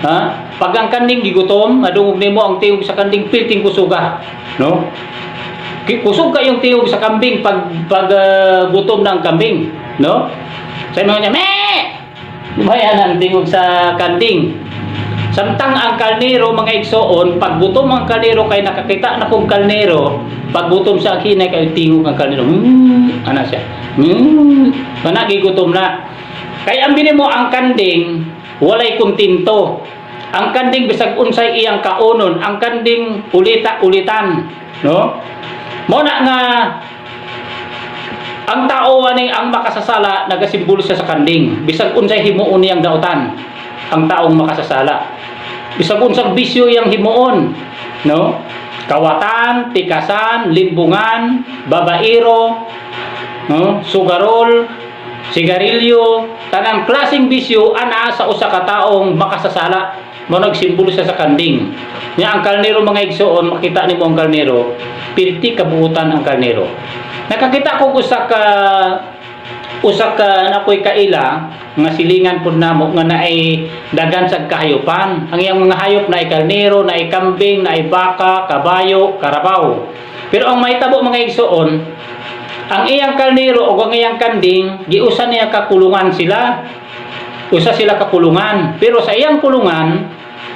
ha? Pag ang kanding gigutom, madungog nimo ang tingog sa kanding, pilting kusuga, no? Kusog kayong tingog sa kambing pag gutom ng kambing, no? Sa mga niya, me! Di ang tingog sa kanding. Samtang ang karnero, mga igsoon, pag gutom ang karnero kay nakakita na kong karnero, pag gutom sa hinay kay tingog ang karnero. Ana siya. Mana gigutom na. Kay ang mo ang kanding, walay kontento. Ang kanding bisag unsay iyang kaunon, ang kanding ulita-ulitan, no? Mo na nga ang tao ani ang makasasala, nagasimbolo siya sa kanding. Bisag unsay himuon niyang dautan ang taong makasasala. Bisag unsang bisyo iyang himuon, no? Kawatan, tikasan, limbungan, babaero, no? Sugarol, sigarilyo, tanang klaseng bisyo ana sa usa ka taong makasasala. Mo nagsimbolo siya sa kanding. Nya ang karnero, mga igsoon, makita nimo ang karnero, pilti kabuutan ang karnero. Nakakita ko usa ka nakoy kaila nga silingan pud namo nga naay dagan sa kahayupan. Ang iyang mga hayop naay karnero, naay kambing, naay baka, kabayo, karabaw. Pero ang mahitabo, mga igsoon, ang iyang karnero o ang iyang kanding, giusa niya kakulungan sila. Usa sila kakulungan. Pero sa iyang kulungan,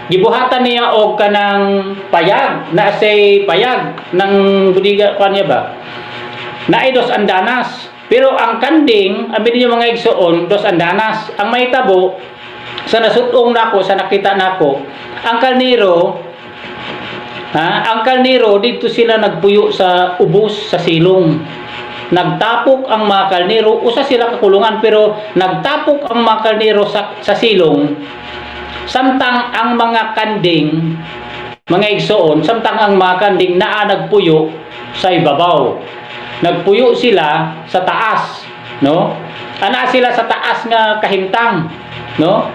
gibuhatan niya og kanang payag, na say payag ng budiga pa niya ba? Naay dos andanas. Pero ang kanding, abi ninyo, mga igsoon, dos andanas. Ang mahitabo, sa nasutong nako, sa nakita nako, ang karnero, ha, ang karnero dito sila nagpuyo sa ubos sa silong. Nagtapok ang mga karnero, usa sila kakulungan pero nagtapok ang mga karnero sa silong. Samtang ang mga kanding, mga igsoon, samtang ang mga kanding naa nagpuyo sa ibabaw. Nagpuyo sila sa taas, no? Ana sila sa taas nga kahimtang, no?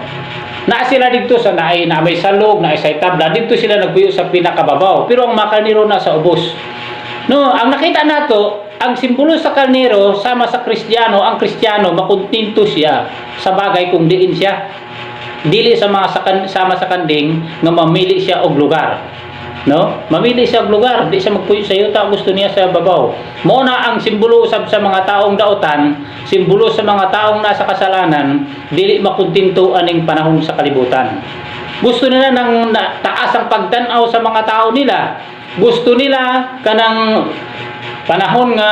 Naa sila dito sa naay na may salog, naay sa tabla, dito sila nagpuyo sa pinakababaw. Pero ang mga karnero nasa ubos. No, ang nakita nato, ang simbolo sa karnero sama sa Kristiyano, ang Kristiyano makontento siya sa bagay kung diin siya. Dili sa mga sama sa kanding nga mamili siya og lugar. No? Mamili siya og lugar, di siya magpuyo sa yuta, gusto niya sa babaw. Mo na ang simbolo usab sa mga taong dautan, simbolo sa mga taong nasa kasalanan, dili makontento aning panahon sa kalibutan. Gusto nila ng taas ang pagtan-aw sa mga tao nila. Gusto nila kanang panahon nga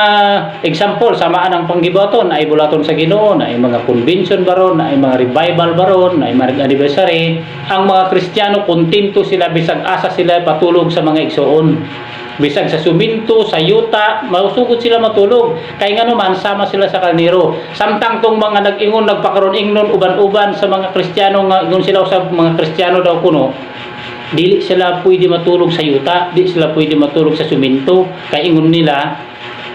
example sama ang panggibaton ay bulaton sa Ginoo, na ay mga convention baron, na ay mga revival baron, na ay mga anniversary. Ang mga Kristiyano, kontento sila bisag asa sila patulog sa mga igsoon, bisag sa suminto, sa yuta, mausugod sila matulog, kay ngano man sama sila sa karnero. Samtang tong mga nag-ingon, nagpakaron ingnon uban-uban sa mga Kristiyano nga ingon sila sa mga Kristiyano daw kuno, dili sila pwede matulog sa yuta, di sila pwede matulog sa suminto, kay ingon nila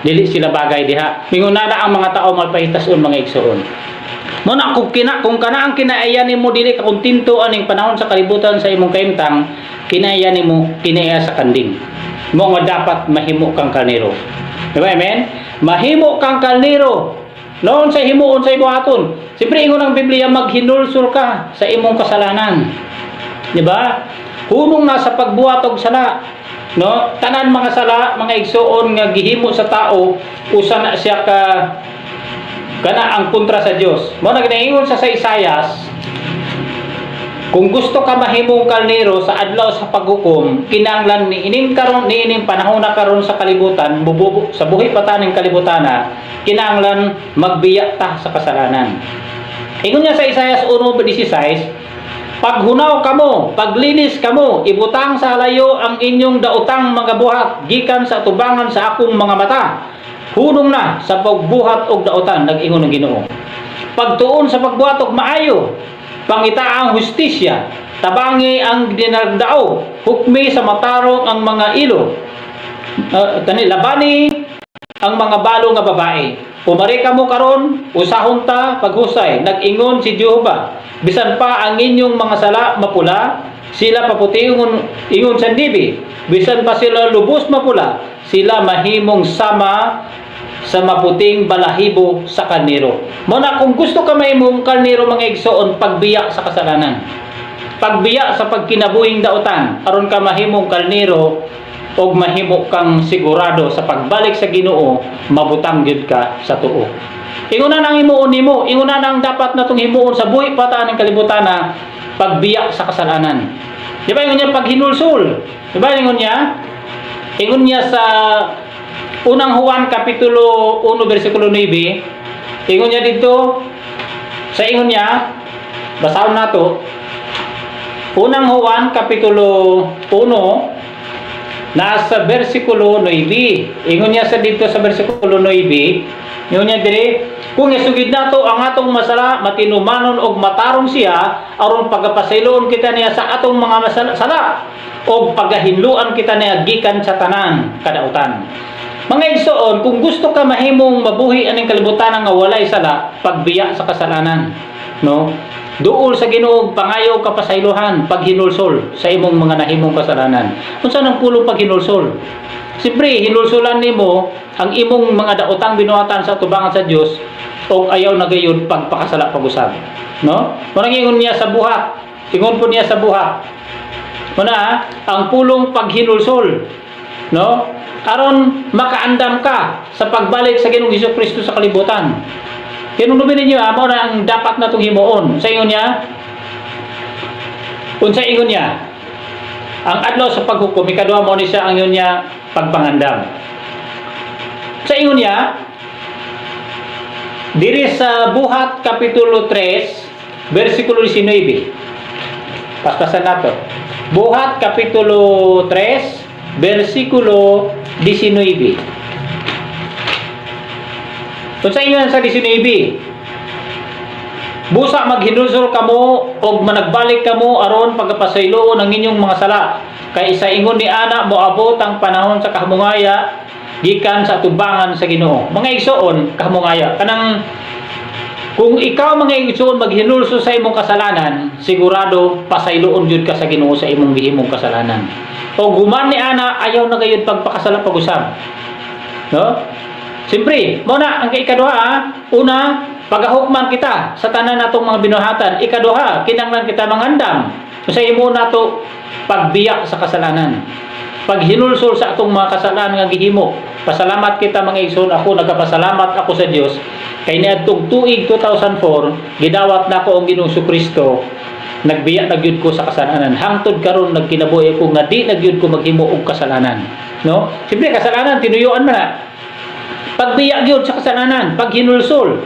Dili sila bagay diha. Mingon na ang mga tao malpahitason, mga igsoon. Mo na kung kana ang kinaiya nimo, dili ka kontento aning panahon sa kalibutan sa imong kahimtang, kinaiya nimo kinaiya sa kanding. Mo nga dapat mahimo kang karnero. Diba, amen? Mahimo kang karnero. Noon sa himuon sa ibuhaton. Siyempre, ingon ang Biblia, maghinulsol ka sa imong kasalanan. Di ba? Hunong na sa pagbuhat og sala. No? Tanan mga sala, mga igsuon nga gihimo sa tao, usa na siya ka kana ang kontra sa Dios. Mo na ginaingon sa Isayas, kung gusto ka mahimong karnero sa adlaw sa paghukom, kinahanglan ni ining karon, ni ining panahon na karon sa kalibutan, bububo, sa buhi pa ta ning kalibutana, kinahanglan magbiya ta sa kasalanan. Ingon niya sa Isayas 1:16, "Paghunaw kamo, paglinis kamo, ibutang sa halayo ang inyong daotang mga buhat gikan sa tubangan sa akong mga mata. Hunong na sa pagbuhat og daotan," nag-ingon ang Ginoo. "Pagtuon sa pagbuhat og maayo, pangita ang hustisya, tabangi ang dinagdao, hukmi sa matarong ang mga ilo. Tani labani ang mga balo nga babae. Pumari kamo karon, usahon ta paghusay," nag-ingon si Jehova. "Bisan pa ang inyong mga sala mapula, sila paputi ingon, ingon sa niebe. Bisan pa sila lubos mapula, sila mahimong sama sa maputing balahibo sa karnero." Mo na kung gusto ka mahimong karnero, mga igsoon, pagbiya sa kasalanan. Pagbiya sa pagkinabuhing dautan aron ka mahimong karnero og mahimo kang sigurado sa pagbalik sa Ginoo, mabutang gyud ka sa tuo. Ingon na nang himuon nimo, ingon na nang dapat natong himuon sa buhi pa ta ning kalibutan na pagbiya sa kasalanan. Di ba ingon niya paghinulsol? Di ba ingon niya? Ingon niya sa Unang Juan kapitulo 1 bersikulo 9, ingon niya dito sa ingon niya, basahon nato. Unang Juan kapitulo 1 nasa bersikulo 9. Ingon niya sa dito sa bersikulo 9, ingon niya diri, "Kung isugid nato ang atong masala, matinumanon og matarong siya aron pagapasayloon kita niya sa atong mga masala sala og pagahinluan kita niya gikan sa tanan kadautan." Mga igsoon, kung gusto ka mahimong mabuhi aning kalibutan nga walay sala, pagbiya sa kasalanan, no? Duol sa Ginoo, pangayo kapasaylohan, paghinulsol sa imong mga nahimong kasalanan. Unsa nang pulong paghinulsol? Siyempre, hinulsulan nimo ang imong mga daotang binuhatan sa tubangan sa Dios og ayaw na gayud pagpakasala pag-usab, no? Murang ingon niya sa Buhat. Ingon po niya sa Buhat. Muna, ang pulong paghinulsol, no? Aron makaandam ka sa pagbalik sa Ginoong Hesus Kristo sa kalibutan. Hinumdumin ninyo ha, mao na ang dapat natong himuon. Sa ingon niya, unsa ingon niya, ang adlaw sa paghukom, ikaduha mo ni siya ang ingon niya pagpangandam. Sa ingon niya, diri sa Buhat Kapitulo 3, versikulo 19. Paspasan nato. Buhat Kapitulo 3, versikulo 19. Kung sa inyo sa 19, "Busa maghinulsol kamo og managbalik kamo aron pagpasayloon ang inyong mga sala. Kay sa ingon ni ana moabot ang panahon sa kahamungaya gikan sa tubangan sa Ginoo." Mga igsoon, kahamungaya kanang kung ikaw, mga igsoon, maghinulsol sa imong kasalanan, sigurado pasayloon jud ka sa Ginoo sa imong gihimong kasalanan. O human ni ana, ayaw na gayud pagpakasala pag-usab. No? Siyempre, mo na ang ikaduha, ha? Una, pagahukman kita sa tanan natong mga binuhatan. Ikaduha, kinahanglan kita mangandam. Sa imo nato pagbiya sa kasalanan. Paghinulsol sa atong mga kasalanan nga gihimo. Pasalamat kita, mga igsoon, ako nagapasalamat ako sa Dios kay niadtong tuig 2004 gidawat nako ang Ginoong Kristo, nagbiya na gyud ko sa kasalanan. Hangtod karon nagkinabuhi ko nga di na gyud ko maghimo og kasalanan. No? Siyempre kasalanan tinuyuan man na. Pagbiya gyud sa kasalanan, paghinulsol.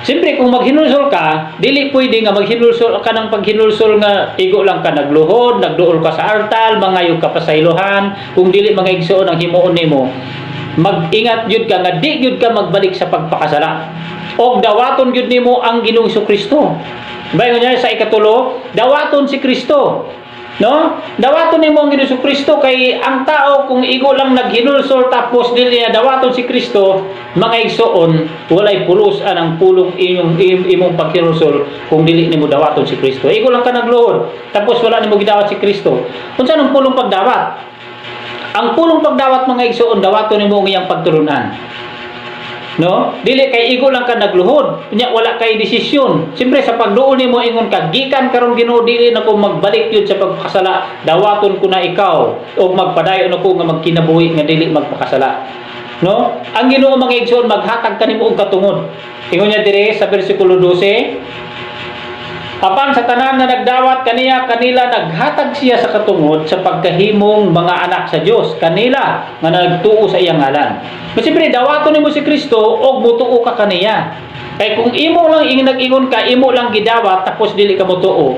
Siyempre kung maghinulsol ka, dili pwede nga maghinulsol ka ng paghinulsol nga igo lang ka nagluhod, nagduol ka sa altar, mangayo ka pasaylohan, kung dili mga igsoon ang himuon nimo. Mag-ingat gyud ka nga di gyud ka magbalik sa pagpakasala. Og dawaton gyud nimo ang Ginoong Kristo. Bayon niya sa ikatulo, dawaton si Kristo. No? Dawaton nimo ang Ginoong Kristo kay ang tao kung igo lang naghinulsol tapos dili niya dawaton si Kristo, mga igsoon, walay pulos anang pulong inyong imong paghinulsol kung dili nimo dawaton si Kristo. Igo lang ka nagluhod tapos wala nimo gidawat si Kristo. Unsa nang pulong pagdawat? Ang pulong pagdawat, mga igsoon, dawaton nimo ang iyang pagtulunan. No? Dili kay igo lang ka nagluhod, unya wala kay desisyon. Siyempre sa pagduol nimo ingon ka, "Gikan karon, Ginoo, dili na ko magbalik yun sa pagpakasala. Dawaton ko na ikaw o magpadayon ako nga magkinabuhi nga dili magpakasala." No? Ang Ginoo, mga igsoon, maghatag kanimo og katungod. Ingon niya dire sa bersikulo 12, apan sa tanan nga nagdawat kaniya, kanila naghatag siya sa katungod sa pagkahimong mga anak sa Dios, kanila nga nagtuo sa iyang ngalan. Pero siyempre, dawaton nimo si Kristo og mutuo ka kaniya. Kay kung imo lang ing nag-ingon ka, imo lang gidawat tapos dili ka mutuo,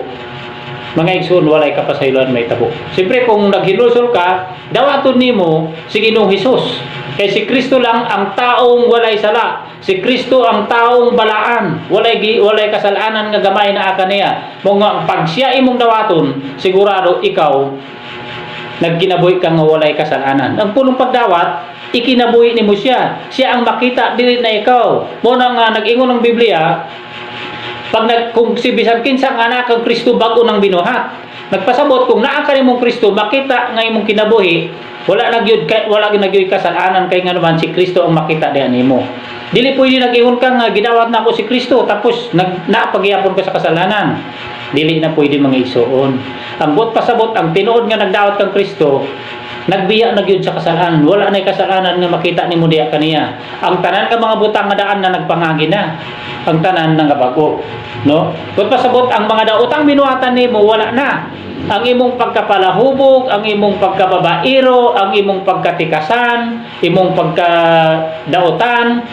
mga igsoon, walay kapasayloan mahitabo. Siyempre, kung naghinulsol ka, dawaton nimo si Ginoong Hesus. Kay si Kristo lang ang taong walay sala. Si Kristo ang taong balaan. Walay kasalanan nga gamay na kaniya. Mao nga pag siya imong dawaton, sigurado ikaw nagkinabuhi ka nga walay kasalanan. Ang pulong pagdawat, ikinabuhi nimo siya. Siya ang makita, dili na ikaw. Mao na nga nag-ingon ng Biblia, pag nag, kung si bisan kinsa nga anak ang Kristo, bag-o nang binuhat. Nagpasabot kung naa ka nimong Kristo, makita nga imong kinabuhi, wala na gyud kasalanan kay nga naman si Kristo ang makita diha nimo. Dili pwede nag-ingon ka nga gidawat na ako si Kristo tapos napagyapon ka sa kasalanan. Dili na pwede, mga igsoon. Ang buot pasabot, ang tinuod nga nagdawat kang Kristo, nagbiya na gyud sa kasalanan. Wala na kasalanan nga makita nimo diha kaniya. Ang tanan nga mga butang nga daan na nagpangagi na. Ang tanan nga bago, no? Buot pasabot, ang mga daotang binuhatan nimo wala na. Ang imong pagkapalahubog, ang imong pagkababairo, ang imong pagkatikasan, imong pagkadautan,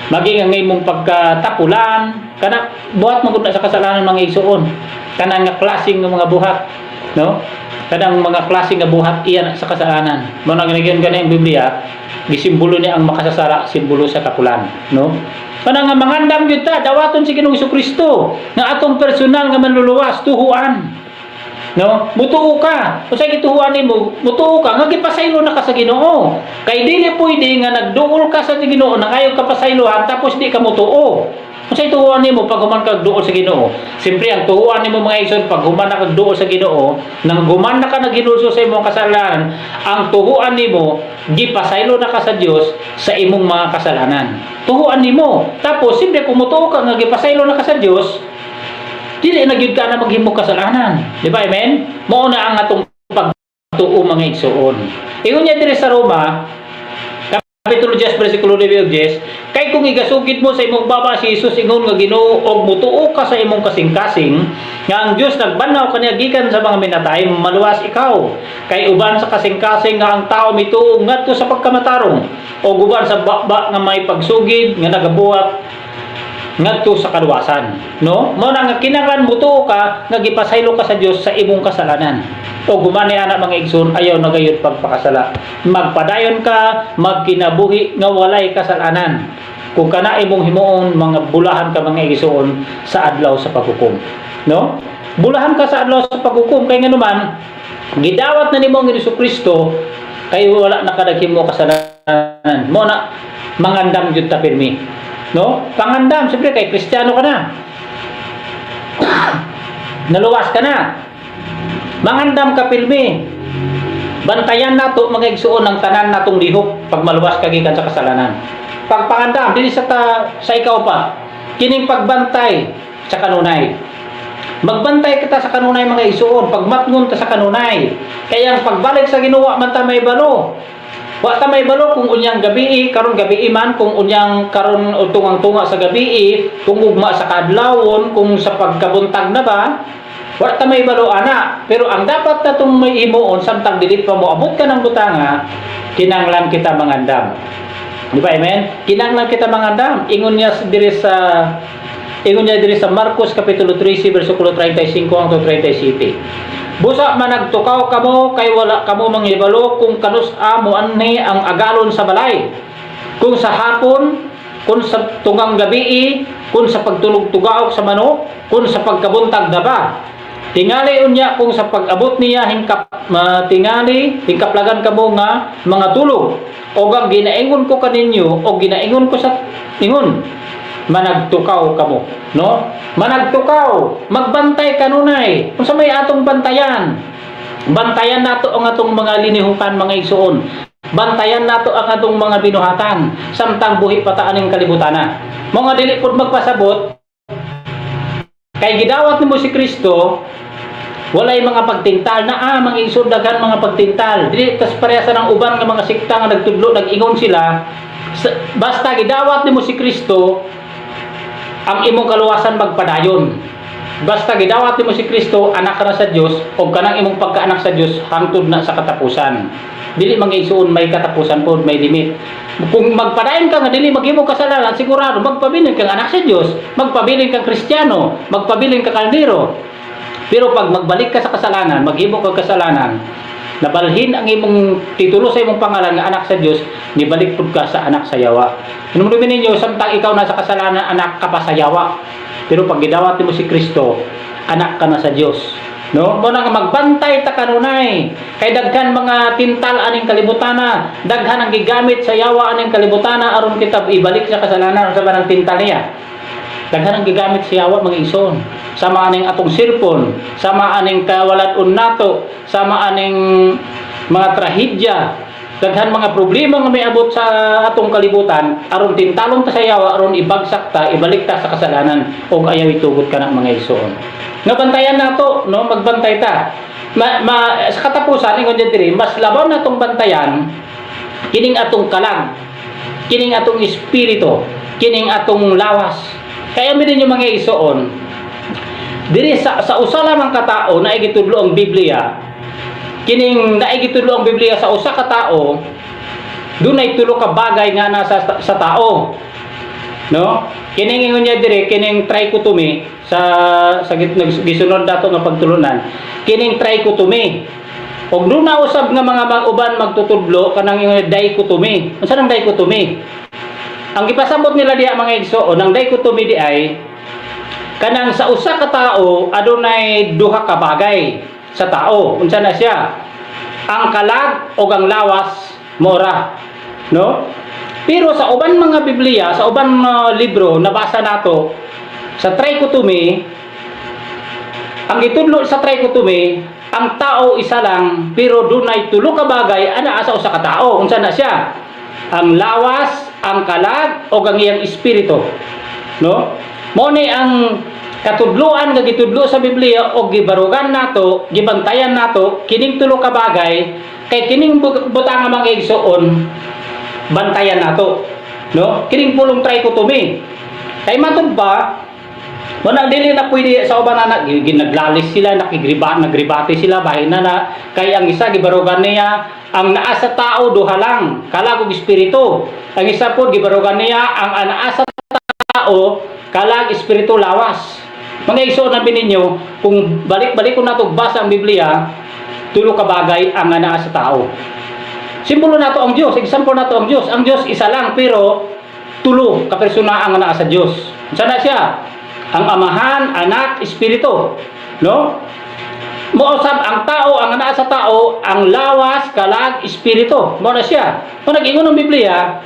maging ang imong pagkatapulan, kana buhat man gud na sa kasalanan, mga igsoon. Kanang nga klaseng nga mga buhat, no? Kanang mga klase nga buhat iyan sa kasalanan. Mao na gani gani ang Biblia, gisimbolo niya ang makasasala, simbolo sa tapulan, no? Kana nga mangandam gyud ta, dawaton si Ginoong Kristo nga atong personal nga manluluwas, tuhuan. No? Mutuo ka. Unsay gituhuan nimo? Mutuo ka nga gipasaylo na ka sa Ginoo. Kay dili pwede nga nagduol ka sa Ginoo, nangayo ka pasaylohan tapos di ka mutuo. Unsay tuhuan nimo pag human kag duol sa Ginoo? Siyempre ang tuhuan nimo, mga igsoon, pag human na kag duol sa Ginoo, nang human na ka naghinulsol sa imong kasalanan, ang tuhuan nimo gipasaylo na ka sa Dios sa imong mga kasalanan. Tuhuan nimo. Tapos siyempre kung mutuo ka nga gipasaylo na ka sa Dios, dili na gyud ka na maghimo kasalanan. Di ba, amen? Mao na ang atong pagtuo, mga igsoon. Ingon niya diri sa Roma, Kapitulo 10, versikulo 9 ug 10, kay kung igasugid mo sa imong baba si Jesus ingon nga Ginoo og mutuo ka sa imong kasing-kasing nga ang Dios nagbanhaw kaniya gikan sa mga minatay, maluwas ikaw. Kay uban sa kasing-kasing nga ang tao mituo ngadto sa pagkamatarong o uban sa baba nga may pagsugid nga nagabuhat ngadto sa kaluwasan, no? Mao na nga kinahanglan mutuo ka nga gipasaylo ka sa Dios sa imong kasalanan. O gumani ana, mga igsoon, ayaw na gayud pagpakasala. Magpadayon ka magkinabuhi nga walay kasalanan. Kung kana imong himuon, mga bulahan ka, mga igsoon, sa adlaw sa paghukom, no? Bulahan ka sa adlaw sa paghukom kay nganuman gidawat na nimo ang Hesus Kristo, kay wala na ka naghimo kasalanan. Mao na mangandam gyud ta pirmi, no? Pangandam, siyempre kay Kristiyano ka na. Naluwas ka na. Mangandam ka pirmi. Bantayan nato, mga igsuon, ng tanan natong lihok pag maluwas ka gikan sa kasalanan. Pagpangandam dili sa ta, sa ikaw pa. Kining pagbantay sa kanunay. Magbantay kita sa kanunay, mga igsuon, pagmatngon ta sa kanunay. Kaya ang pagbalik sa Ginoo man ta may balo. Wa ta may balo kung unyang gabi, karon gabi man, kung unyang karon o tungang-tunga sa gabi, kung ugma sa kaadlawon, kung sa pagkabuntag na ba, wa ta may balo ana. Pero ang dapat natong may himuon samtang dili pa moabot ka ng butanga, kinahanglan kita mangandam. Di ba, amen? Kinahanglan kita mangandam. Ingon niya diri sa Marcos kapitulo 13 bersikulo 35 hangtod 37. Busa managtukaw kamo kay wala kamo mangibalo kung kanus-a moanhi ang agalon sa balay. Kung sa hapon, kung sa tungang gabii, kung sa pagtulog-tugaok sa manok, kung sa pagkabuntag na ba. Tingali unya kung sa pag-abot niya hingkap tingali hingkaplagan kamo nga mga tulog. Og ang ginaingon ko kaninyo og ginaingon ko sa ingon, managtukaw kamo, no? Managtukaw, magbantay kanunay. Unsa may atong bantayan? Bantayan nato ang atong mga linihukan, mga igsuon. Bantayan nato ang atong mga binuhatan samtang buhi pa ta aning kalibutana. Mga dili pud magpasabot kay gidawat nimo si Kristo, walay mga pagtintal na mga igsoon, daghan mga pagtintal. Dili tas pareha sa ng uban nga mga sekta nga nagtudlo, nag-ingon sila basta gidawat nimo si Kristo, ang imong kaluwasan magpadayon. Basta gidawat nimo si Kristo, anak ka na sa Dios, ug kanang imong pagkaanak sa Dios hangtod na sa katapusan. Dili, mga igsoon, may katapusan pod, may limit. Kung magpadayon ka nga dili maghimo kasalanan, sigurado magpabilin kang anak sa Dios, magpabilin kang Kristiyano, magpabilin ka kaldero. Pero pag magbalik ka sa kasalanan, maghimo ka kasalanan, nabalhin ang imong titulo sa imong pangalan nga anak sa Dios, nibalik pud ka sa anak sa yawa. Hinumdumin ninyo, samtang ikaw nasa kasalanan, anak ka pa sa yawa. Pero pag gidawat mo si Kristo, anak ka na sa Dios. No? Mo na nga magbantay ta kanunay. Kay daghan mga tintal aning kalibutana, daghan ang gigamit sa yawa aning kalibutana aron kita ibalik sa kasalanan. Unsa ba nang tintal niya? Daghan ang gigamit sa yawa, mga igsoon. Sama aning atong cellphone, sama aning kawalat-on nato, sama aning mga trahedya, daghan mga problema nga may abot sa atong kalibutan aron tintalon ta sa yawa, aron ibagsak ta, ibalik ta sa kasalanan, og ayaw itugot kana, mga igsoon. Nga bantayan nato, no, magbantay ta. Sa katapusan, ingon dyan diri, mas labaw natong bantayan kining atong kalag, kining atong espiritu, kining atong lawas. Kaya mi din yung mga igsoon, diri sa usa lamang ka tao na gitudlo ang Biblia, kining naigitudlo ang Biblia sa usa ka tao, dunay tulo ka bagay nga nasa sa tao. No? Kining ingon niya dire, kining trichotomy sa gisunod dato nga pagtulunan. Kining trichotomy. Og duna usab nga mga uban magtutudlo kanang ingon dichotomy. Unsa nang dichotomy? Ang gipasabot nila diha, mga igsoon, ang dichotomy di ay kanang sa usa ka tao adunay duha ka bagay sa tao. Unsa na siya? Ang kalag o ang lawas mora. No? Pero sa uban mga Biblia, sa uban mga libro nabasa nato sa trichotomy, ang gitudlo sa trichotomy, ang tao isa lang pero dunay tulo ka bagay ana sa usa ka tao. Unsa na siya? Ang lawas, ang kalag o ang iyang espiritu. No? Mo ni ang katudloan nga gitudlo sa Biblia o gibarugan nato, gibantayan nato kining tulo ka bagay, kay kining butang nga, mga igsoon, bantayan nato. No? Kining pulong trichotomy. Kay matud ba wala, dili na pwede sa uban na ginaglalis sila, nakigriba, nagribate sila, bahin na na kay ang isa gibarugan niya ang naa sa tao duha lang, kalag ug espiritu. Ang isa pod gibarugan niya ang anaa sa tao kalag, espiritu, lawas. Mga igsoon, na ninyo, kung balik-balik ko nato basa ang Biblia, tulo ka bagay ang anaa sa tao. Simbolo nato ang Dios, example nato ang Dios. Ang Dios isa lang pero tulo ka persona ang anaa sa Dios. Unsa na siya? Ang Amahan, Anak, Espiritu. No? Mousab ang tao, ang anaa sa tao, ang lawas, kalag, espiritu. Mo na siya. Kung nag-ingon ng Biblia,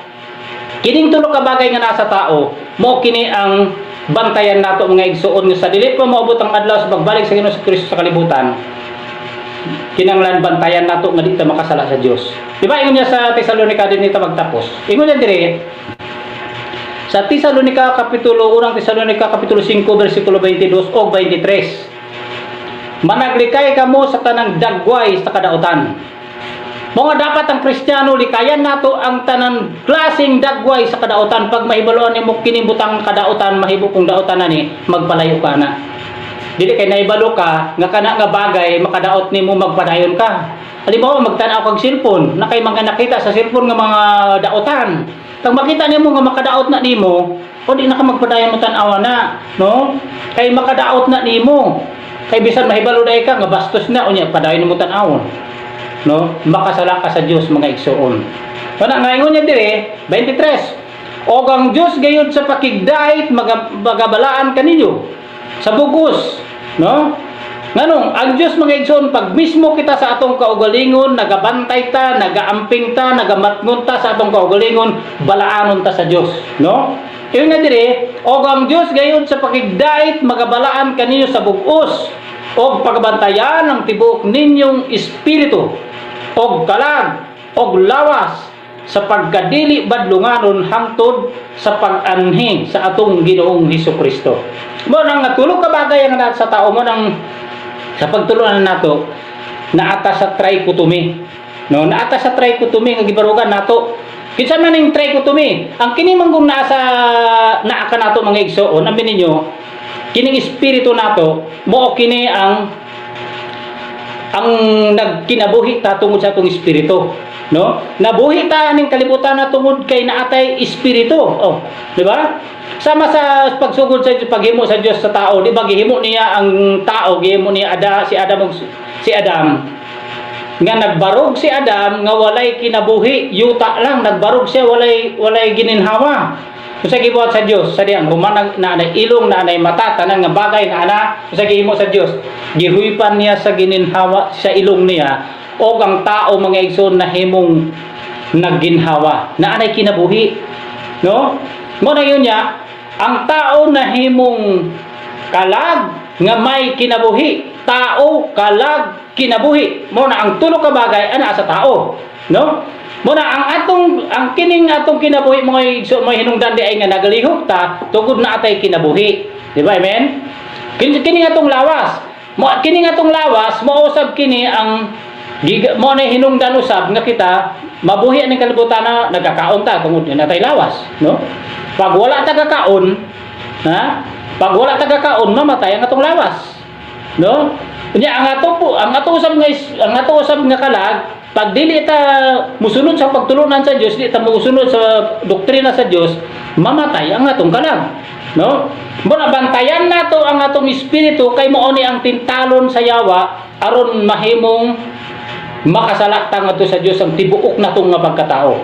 kining tulo ka bagay nga nasa tao, mo kini ang bantayan nato, mga igsuon, nga sa dili pa moabot ang adlaw sa pagbalik sa Ginoo sa Kristo sa kalibutan, kinanglan bantayan nato nga di ta makasala sa Dios. Di ba ingon niya sa Tesalonica din nito magtapos? Ingon niya dire sa Tesalonica kapitulo, Unang Tesalonica kapitulo 5 bersikulo 22 o 23. Managlikay kamo sa tanang dagway sa kadautan. Mga dapat ang Kristiyano likayan nato ang tanan klaseng dagway sa kadautan. Pag mahibaluan nimo kini butang kadautan, mahibo kong dautan na ni, magpalayo ka na. Dili kay naibalo ka nga kana nga bagay makadaot nimo, magpadayon ka. Halimbawa, magtan-aw kag cellphone, na kay mga nakita sa cellphone nga mga dautan. Pag makita nimo nga makadaot na nimo, o di na ka magpadayon mo tan-awa na, no? Kay makadaot na nimo. Kay bisan mahibalo dai ka nga bastos na, unya padayon mo tan-awon. No? Makasala ka sa Dios, mga igsoon. Wala nga ingon niya dire 23. Og ang Dios gayud sa pakigdait magabalaan kaninyo sa bugos, no? Nganong ang Dios, mga igsoon, pag mismo kita sa atong kaugalingon nagabantay ta, nagaamping ta, nagamatngon ta sa atong kaugalingon, balaanon ta sa Dios, no? Ingon nga dire, og ang Dios gayon sa pakigdait magabalaan kaninyo sa bug-os og pagabantayan ang tibuok ninyong espiritu og kalag og lawas sa pagkadili badlunganon hangtod sa pag-anhi sa atong Ginoong Hesus Kristo. Mo nang nga tulo ka bagay ang naa sa tao, mo nang sa pagtulunan nato naata sa trichotomy. No, naata sa trichotomy nga gibarugan nato. Kinsa man ning trichotomy? Ang kini man kung naa sa naa ka nato, mga igsoon, abi ninyo, kining espiritu nato mo kini ang nagkinabuhi ta tungod sa atong espiritu, no? Nabuhi ta aning kalibutan na tungod kay naatay espiritu, oh, di ba? Sama sa pagsugod sa paghimo sa Dios sa tao, di ba, gihimo niya ang tao, gihimo niya ada si Adam si Adam nga nagbarog si Adam nga walay kinabuhi, yuta lang, nagbarog siya, walay gininhawa. Kung sa gibuhat sa Dios sa diyang human na anay ilong, na anay mata, tanan nga bagay na ana, kung sa gihimo sa Dios, gihuypan niya sa gininhawa sa ilong niya og ang tao, mga igsoon, nahimong nagginhawa na anay kinabuhi, no? Mo na yun niya ang tao nahimong kalag nga may kinabuhi. Tao, kalag, kinabuhi, mo na ang tulo ka bagay ana sa tao, no? Mo na ang atong ang kining atong kinabuhi, mga igsoon, may hinungdan di ay nga nagalihok ta tungod na atay kinabuhi, di ba? Amen. Kini atong lawas mo, kini atong lawas mo usab kini ang giga, mo na hinungdan usab nga kita mabuhi aning kalibutan na nagkakaon ta tungod na natay lawas, no? Pag wala ta kakaon, ha, pag wala ta kakaon, mamatay ang atong lawas, no? Unya ang ato po, ang ato usab nga kalag, pag dili ta musunod sa pagtulunan sa Dios, dili ta musunod sa doktrina sa Dios, mamatay ang atong kalag, no? Mo na bantayan nato ang atong espiritu kay mao ni ang tintalon sa yawa aron mahimong makasala ta ngadto sa Dios ang tibuok natong nga pagkatao.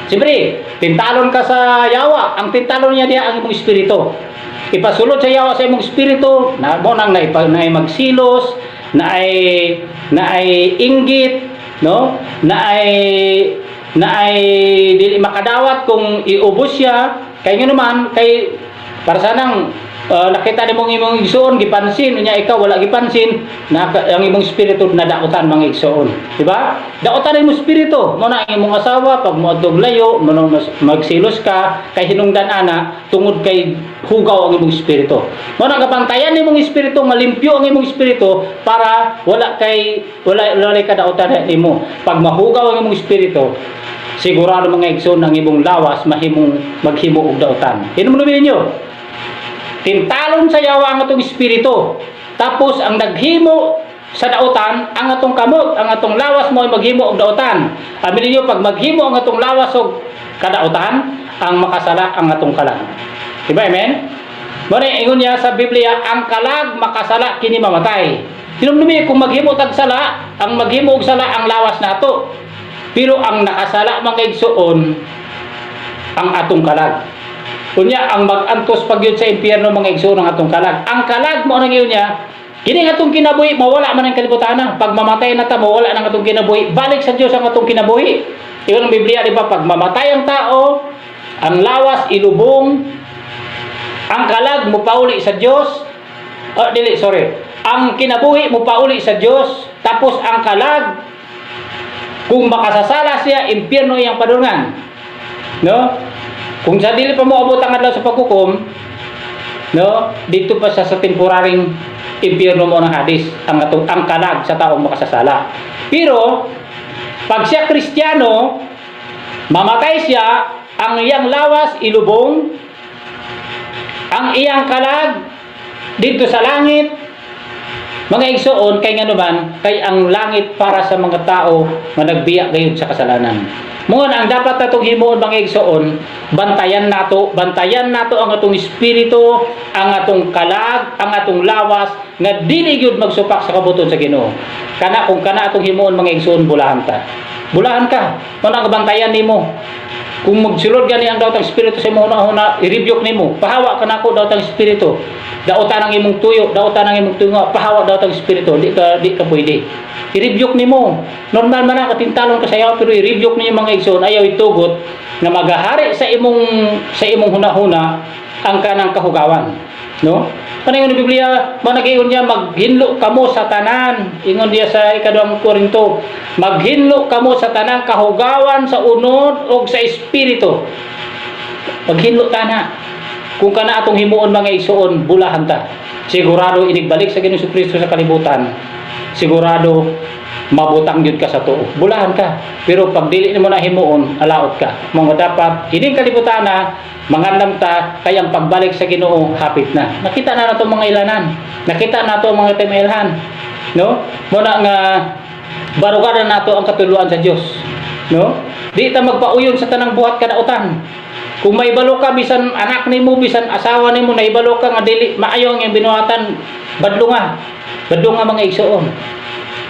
Siyempre, tintalon ka sa yawa, ang tintalon niya diya ang imong espiritu. Ipasulod sa yawa sa imong espiritu, na mo nang naay magsilos, na ay inggit, no? Na ay dili makadawat kung iubos siya kay nga naman kay para sanang nakita nimong imong igsoon gipansin, unya ikaw wala gipansin na ang imong espiritu nadautan, mga igsoon, di ba? Dautan ang imong espiritu mo na ang imong asawa pag moadtog layo mo na magsilos ka kay hinungdan ana tungod kay hugaw ang imong espiritu. Mo na kabantayan imong espiritu nga limpyo ang imong espiritu para wala kadautan nimo. Pag mahugaw ang imong espiritu, sigurado, mga igsoon, ang imong lawas mahimong maghimo og dautan. Hinumdumi ninyo, tintalon sa yawa ang atong espiritu. Tapos ang naghimo sa dautan ang atong kamot, ang atong lawas mo ay maghimo og dautan. Abi ninyo, pag maghimo ang atong lawas og kadautan, ang makasala ang atong kalag. Diba, amen? Mo na ingon niya sa Biblia, ang kalag makasala kini mamatay. Hinumdumi, kung maghimo tag sala, ang maghimo og sala ang lawas nato. Pero ang nakasala, mga igsoon, ang atong kalag. Unya ang mag-antos pag yun sa impyerno, mga igsoon, ang atong kalag. Ang kalag mo nang yun niya, kini atong kinabuhi mawala man ang kalibutan na. Pag mamatay na ta, mawala nang atong kinabuhi. Balik sa Dios ang atong kinabuhi. Iyon ang Biblia, di ba? Pag mamatay ang tao, ang lawas ilubong, ang kalag mupauli sa Dios. Oh, dili, sorry. Ang kinabuhi mupauli sa Dios, tapos ang kalag, kung makasasala siya, impyerno iyang padulngan. No? Kung sa dili pa mo abot ang adlaw sa paghukom, no, dito pa siya sa temporaring impyerno mo ng Hades, ang kalag sa taong makasasala. Pero pag siya Kristiyano, mamatay siya, ang iyang lawas ilubong, ang iyang kalag dito sa langit, mga igsoon, kay nga naman, kay ang langit para sa mga tao nga nagbiya gayud sa kasalanan. Mo ang dapat natong himuon, mga igsoon, bantayan nato ang atong espiritu, ang atong kalag, ang atong lawas nga dili gyud magsupak sa kabubut-on sa Ginoo. Kana kung kana atong himuon, mga igsoon, bulahan ta. Bulahan ka. Mo ang bantayan nimo. Kung magsulod gani ang daotang espiritu sa imong huna, i-rebuke nimo. "Pahawa ka nako, daotang espiritu." Dautan ang imong tuyo, dautan ang imong tunga, pahawa daw ang espiritu, di ka pwede. I-rebuke nimo. Normal man na katintalon ka sayaw, pero i-rebuke ninyo, mga igsoon, ayaw itugot nga magahari sa imong hunahuna ang kanang kahugawan, no? Paano yung Biblia, manag-ingon niya, "Maghinlo kamo sa tanan." Ingon diya sa ikaduhang Korinto, "Maghinlo kamo sa tanang kahugawan sa unod o sa espiritu." Maghinlo tana. Kung kana atong himuon, mga igsoon, bulahan ta. Sigurado inigbalik sa Ginoong Kristo sa kalibutan. Sigurado mabutang gyud ka sa tuo. Bulahan ka. Pero pag dili nimo na himuon, alaot ka. Mga dapat ining kalibutan na mangandam ta kay ang pagbalik sa Ginoo hapit na. Nakita na nato mga ilanan. Nakita nato ang mga timailhan. No? Muna nga baruganan nato ang katuluan sa Dios. No? Di ta magpauyon sa tanang buhat kadautan. Kung may balo ka, bisan anak nimo, bisan asawa nimo, naibalo ka nga dili maayo ang iyang binuhatan, badlo nga. Badlo nga, mga igsoon.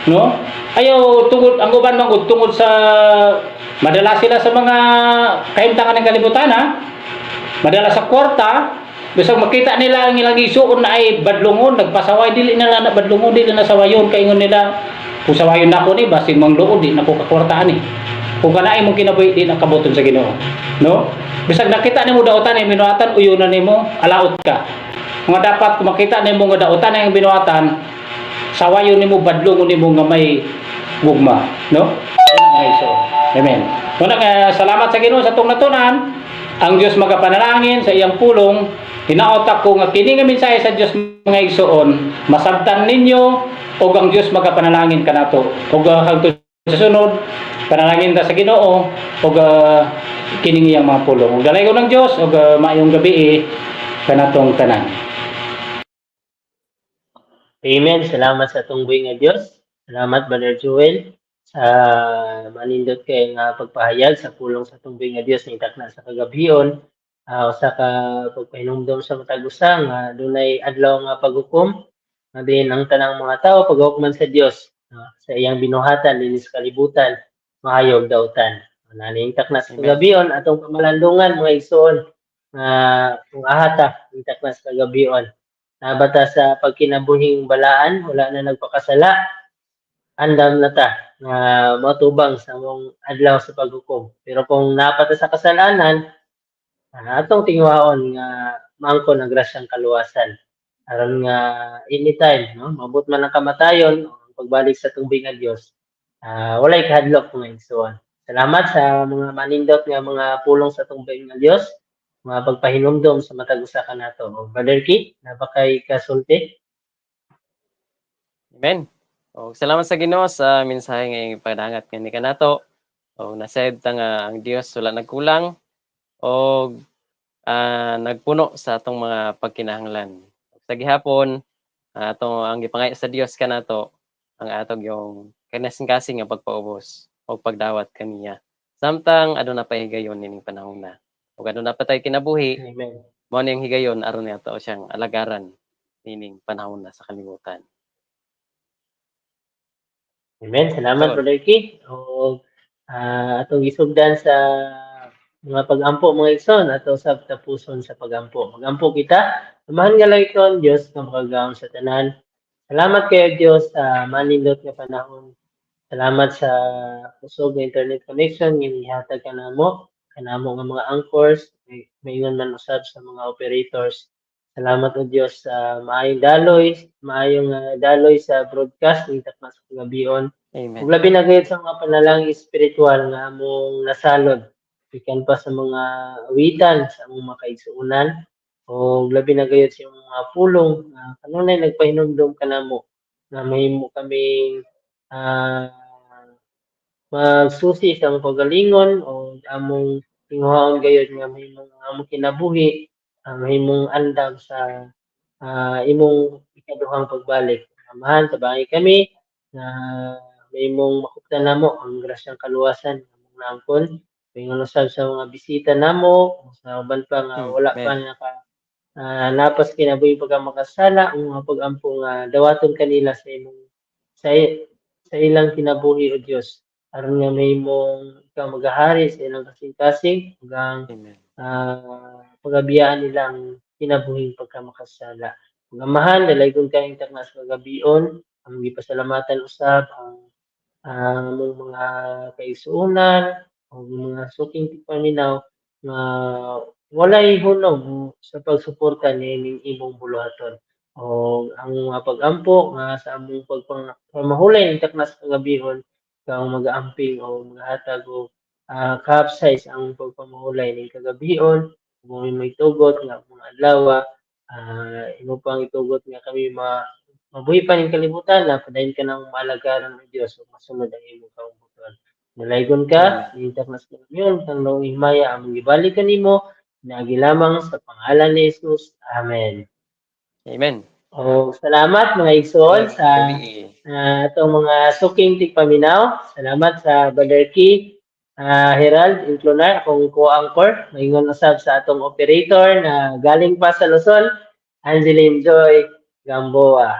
No? Ayaw tungod ang uban man gud, tungod sa madala sila sa mga kahimtangan ng kalibutan, ha? Madala sa kwarta, bisag makita nila ang ilang igsuon na ay badlungon, nagpasaway, dili nila na badlungon, dili na sawayon, kaingon nila, "Kung sawayon nako ni, basig mangluod, di nako kakwartaan ni." Kung kana imong kinabuhi, di nakabuton sa Ginoo. No? Bisag nakita nimo dautan ay binuhatan, uyunan nimo, alaot ka. Nga dapat kung makita nimo nga dautan ang binuhatan, sawayon nimo, badlongon nimo nga may gugma, no? Una nga iso. Amen. Una nga salamat sa Ginoo sa atong natunan. Ang Dios magapanalangin sa iyang pulong. Hinaot ako nga kini nga mensahe sa Dios, mga igsoon, masabtan ninyo ug ang Dios magapanalangin kanato. Ug hangtod sa sunod, panalangin ta sa Ginoo ug kining iyang mga pulong. Ug dalaygon ng Dios ug maayong gabi eh, kanatong tanan. Amen. Salamat sa atong buhi nga Dios. Salamat, Brother Joel, sa manindot kay nga pagpahayag sa pulong sa atong buhi nga Dios ni takna sa kagabhion. Usa ka pagpahinumdom sa matag usa nga dunay adlaw nga paghukom nga diin ang tanang mga tawo paghukman sa Dios, no, sa iyang binuhatan dinhi sa kalibutan, maayo ug dautan. Naning takna sa Amen. kagabhion atong pamalandungan, mga igsoon, nga kung ahata ning takna sa kagabhion nabata sa pagkinabuhing balaan, wala na nagpakasala, andam na ta nga matubang sa among adlaw sa paghukom. Pero kung napata sa kasalanan, atong tinguhaon nga maangkon ang grasyang kaluwasan. Aron nga anytime, no, maabot man ang kamatayon o ang pagbalik sa atong nga Dios, walay kahadlok, mga igsoon. Salamat sa mga manindot nga mga pulong sa atong nga Dios, mga pagpahinumdom sa matag usa kanato. Brother Keith, naa ba kay kasulti? Amen. O salamat sa Ginoo sa mensahe nga iyang ipadangat ngani kanato. O nasayod ta nga ang Dios wala nagkulang og nagpuno sa atong mga pagkinahanglan. Sa gihapon, atong ang gipangayo sa Dios kanato ang atong yung kasing-kasing nga pagpaubos o pagdawat kaniya. Samtang aduna pa higayon nining panahon na. Ug aduna pa tay kinabuhi, Amen. Mao ning higayon aron nato siyang alagaran nining panahon na sa kalibutan. Amen. Salamat, So, Brother Keith. O atong gisugdan sa mga pag-ampo, mga igsoon, ato sa tapuson sa pag-ampo. Mag-ampo kita. Amahan nga langitnon, Dios nga makagagahom sa tanan. Salamat kayo, Dios, sa manindot nga panahon. Salamat sa kusog nga internet connection nga gihatag kanamo nga mga anchors, maingon man usab sa mga operators. Salamat o Dios sa maayong daloy sa broadcast ning takna sa kagabion. Amen. Ug labi na gayud sa mga panalangin espiritual nga among nasalod gikan pa sa mga awitan sa among mga kaigsuonan o labi na gayud sa imong mga pulong nga kanunay nagpahinumdom kanamo nga mahimo kaming magsusi sa among kaugalingon o among tinguhaon gayud nga mahimong ang among kinabuhi mahimong andam sa imong ikaduhang pagbalik. Amahan, tabangi kami na mahimong makuptan namo ang grasyang kaluwasan nga among naangkon. Ingon usab sa mga bisita namo sa uban pa nga wala pa Amen. naka napas kinabuhi pagkamakasala, ang mga pag-ampo nga dawaton kanila sa imong sa ilang kinabuhi, o Dios, aron nga mahimong ikaw magahari sa ilang kasing-kasing ug ang Amen. pagabiyaan nilang kinabuhing pagkamakasala. Ug Amahan, dalaygon ka ning takna sa kagabion, ang gipasalamatan usab ang among mga kaigsuonan ug mga suking tigpaminaw nga walay hunong sa pagsuporta niining imong buluhaton. O ang mga pag-ampo nga sa among pagpamahulay ning takna sa kagabihon, ikaw ang mag-aamping o magahatag og kahapsay sa among pagpamahulay ning kagabion. Kung may tugot nga mga adlaw, imo pang itugot nga kami mabuhi pa ning kalibutan na padayon ka nang maalagaran ng Dios ug masunod ang imong kabubut-on. Dalaygon ka ning takna sa kagabion, tanglaw himaya among gibalik kanimo pinaagi lamang sa pangalan ni Jesus. Amen. Amen. Oh, salamat, mga igsoon, sa Gabi. Atong mga suking tigpaminaw. Salamat sa Brother Key, Herald Inclunar, akong co-anchor. Maingon usab sa atong operator na galing pa sa Luzon, Angeline Joy Gamboa.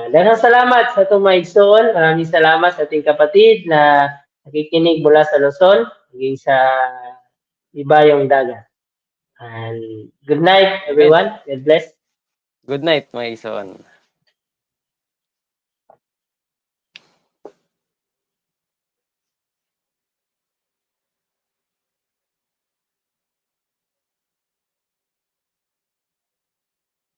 Daghang salamat sa atong mga igsoon. Maraming salamat sa ating kapatid na nakikinig mula sa Luzon, hanggang sa ibayong dagat. And good night, everyone. God bless. Good night, mga igsoon.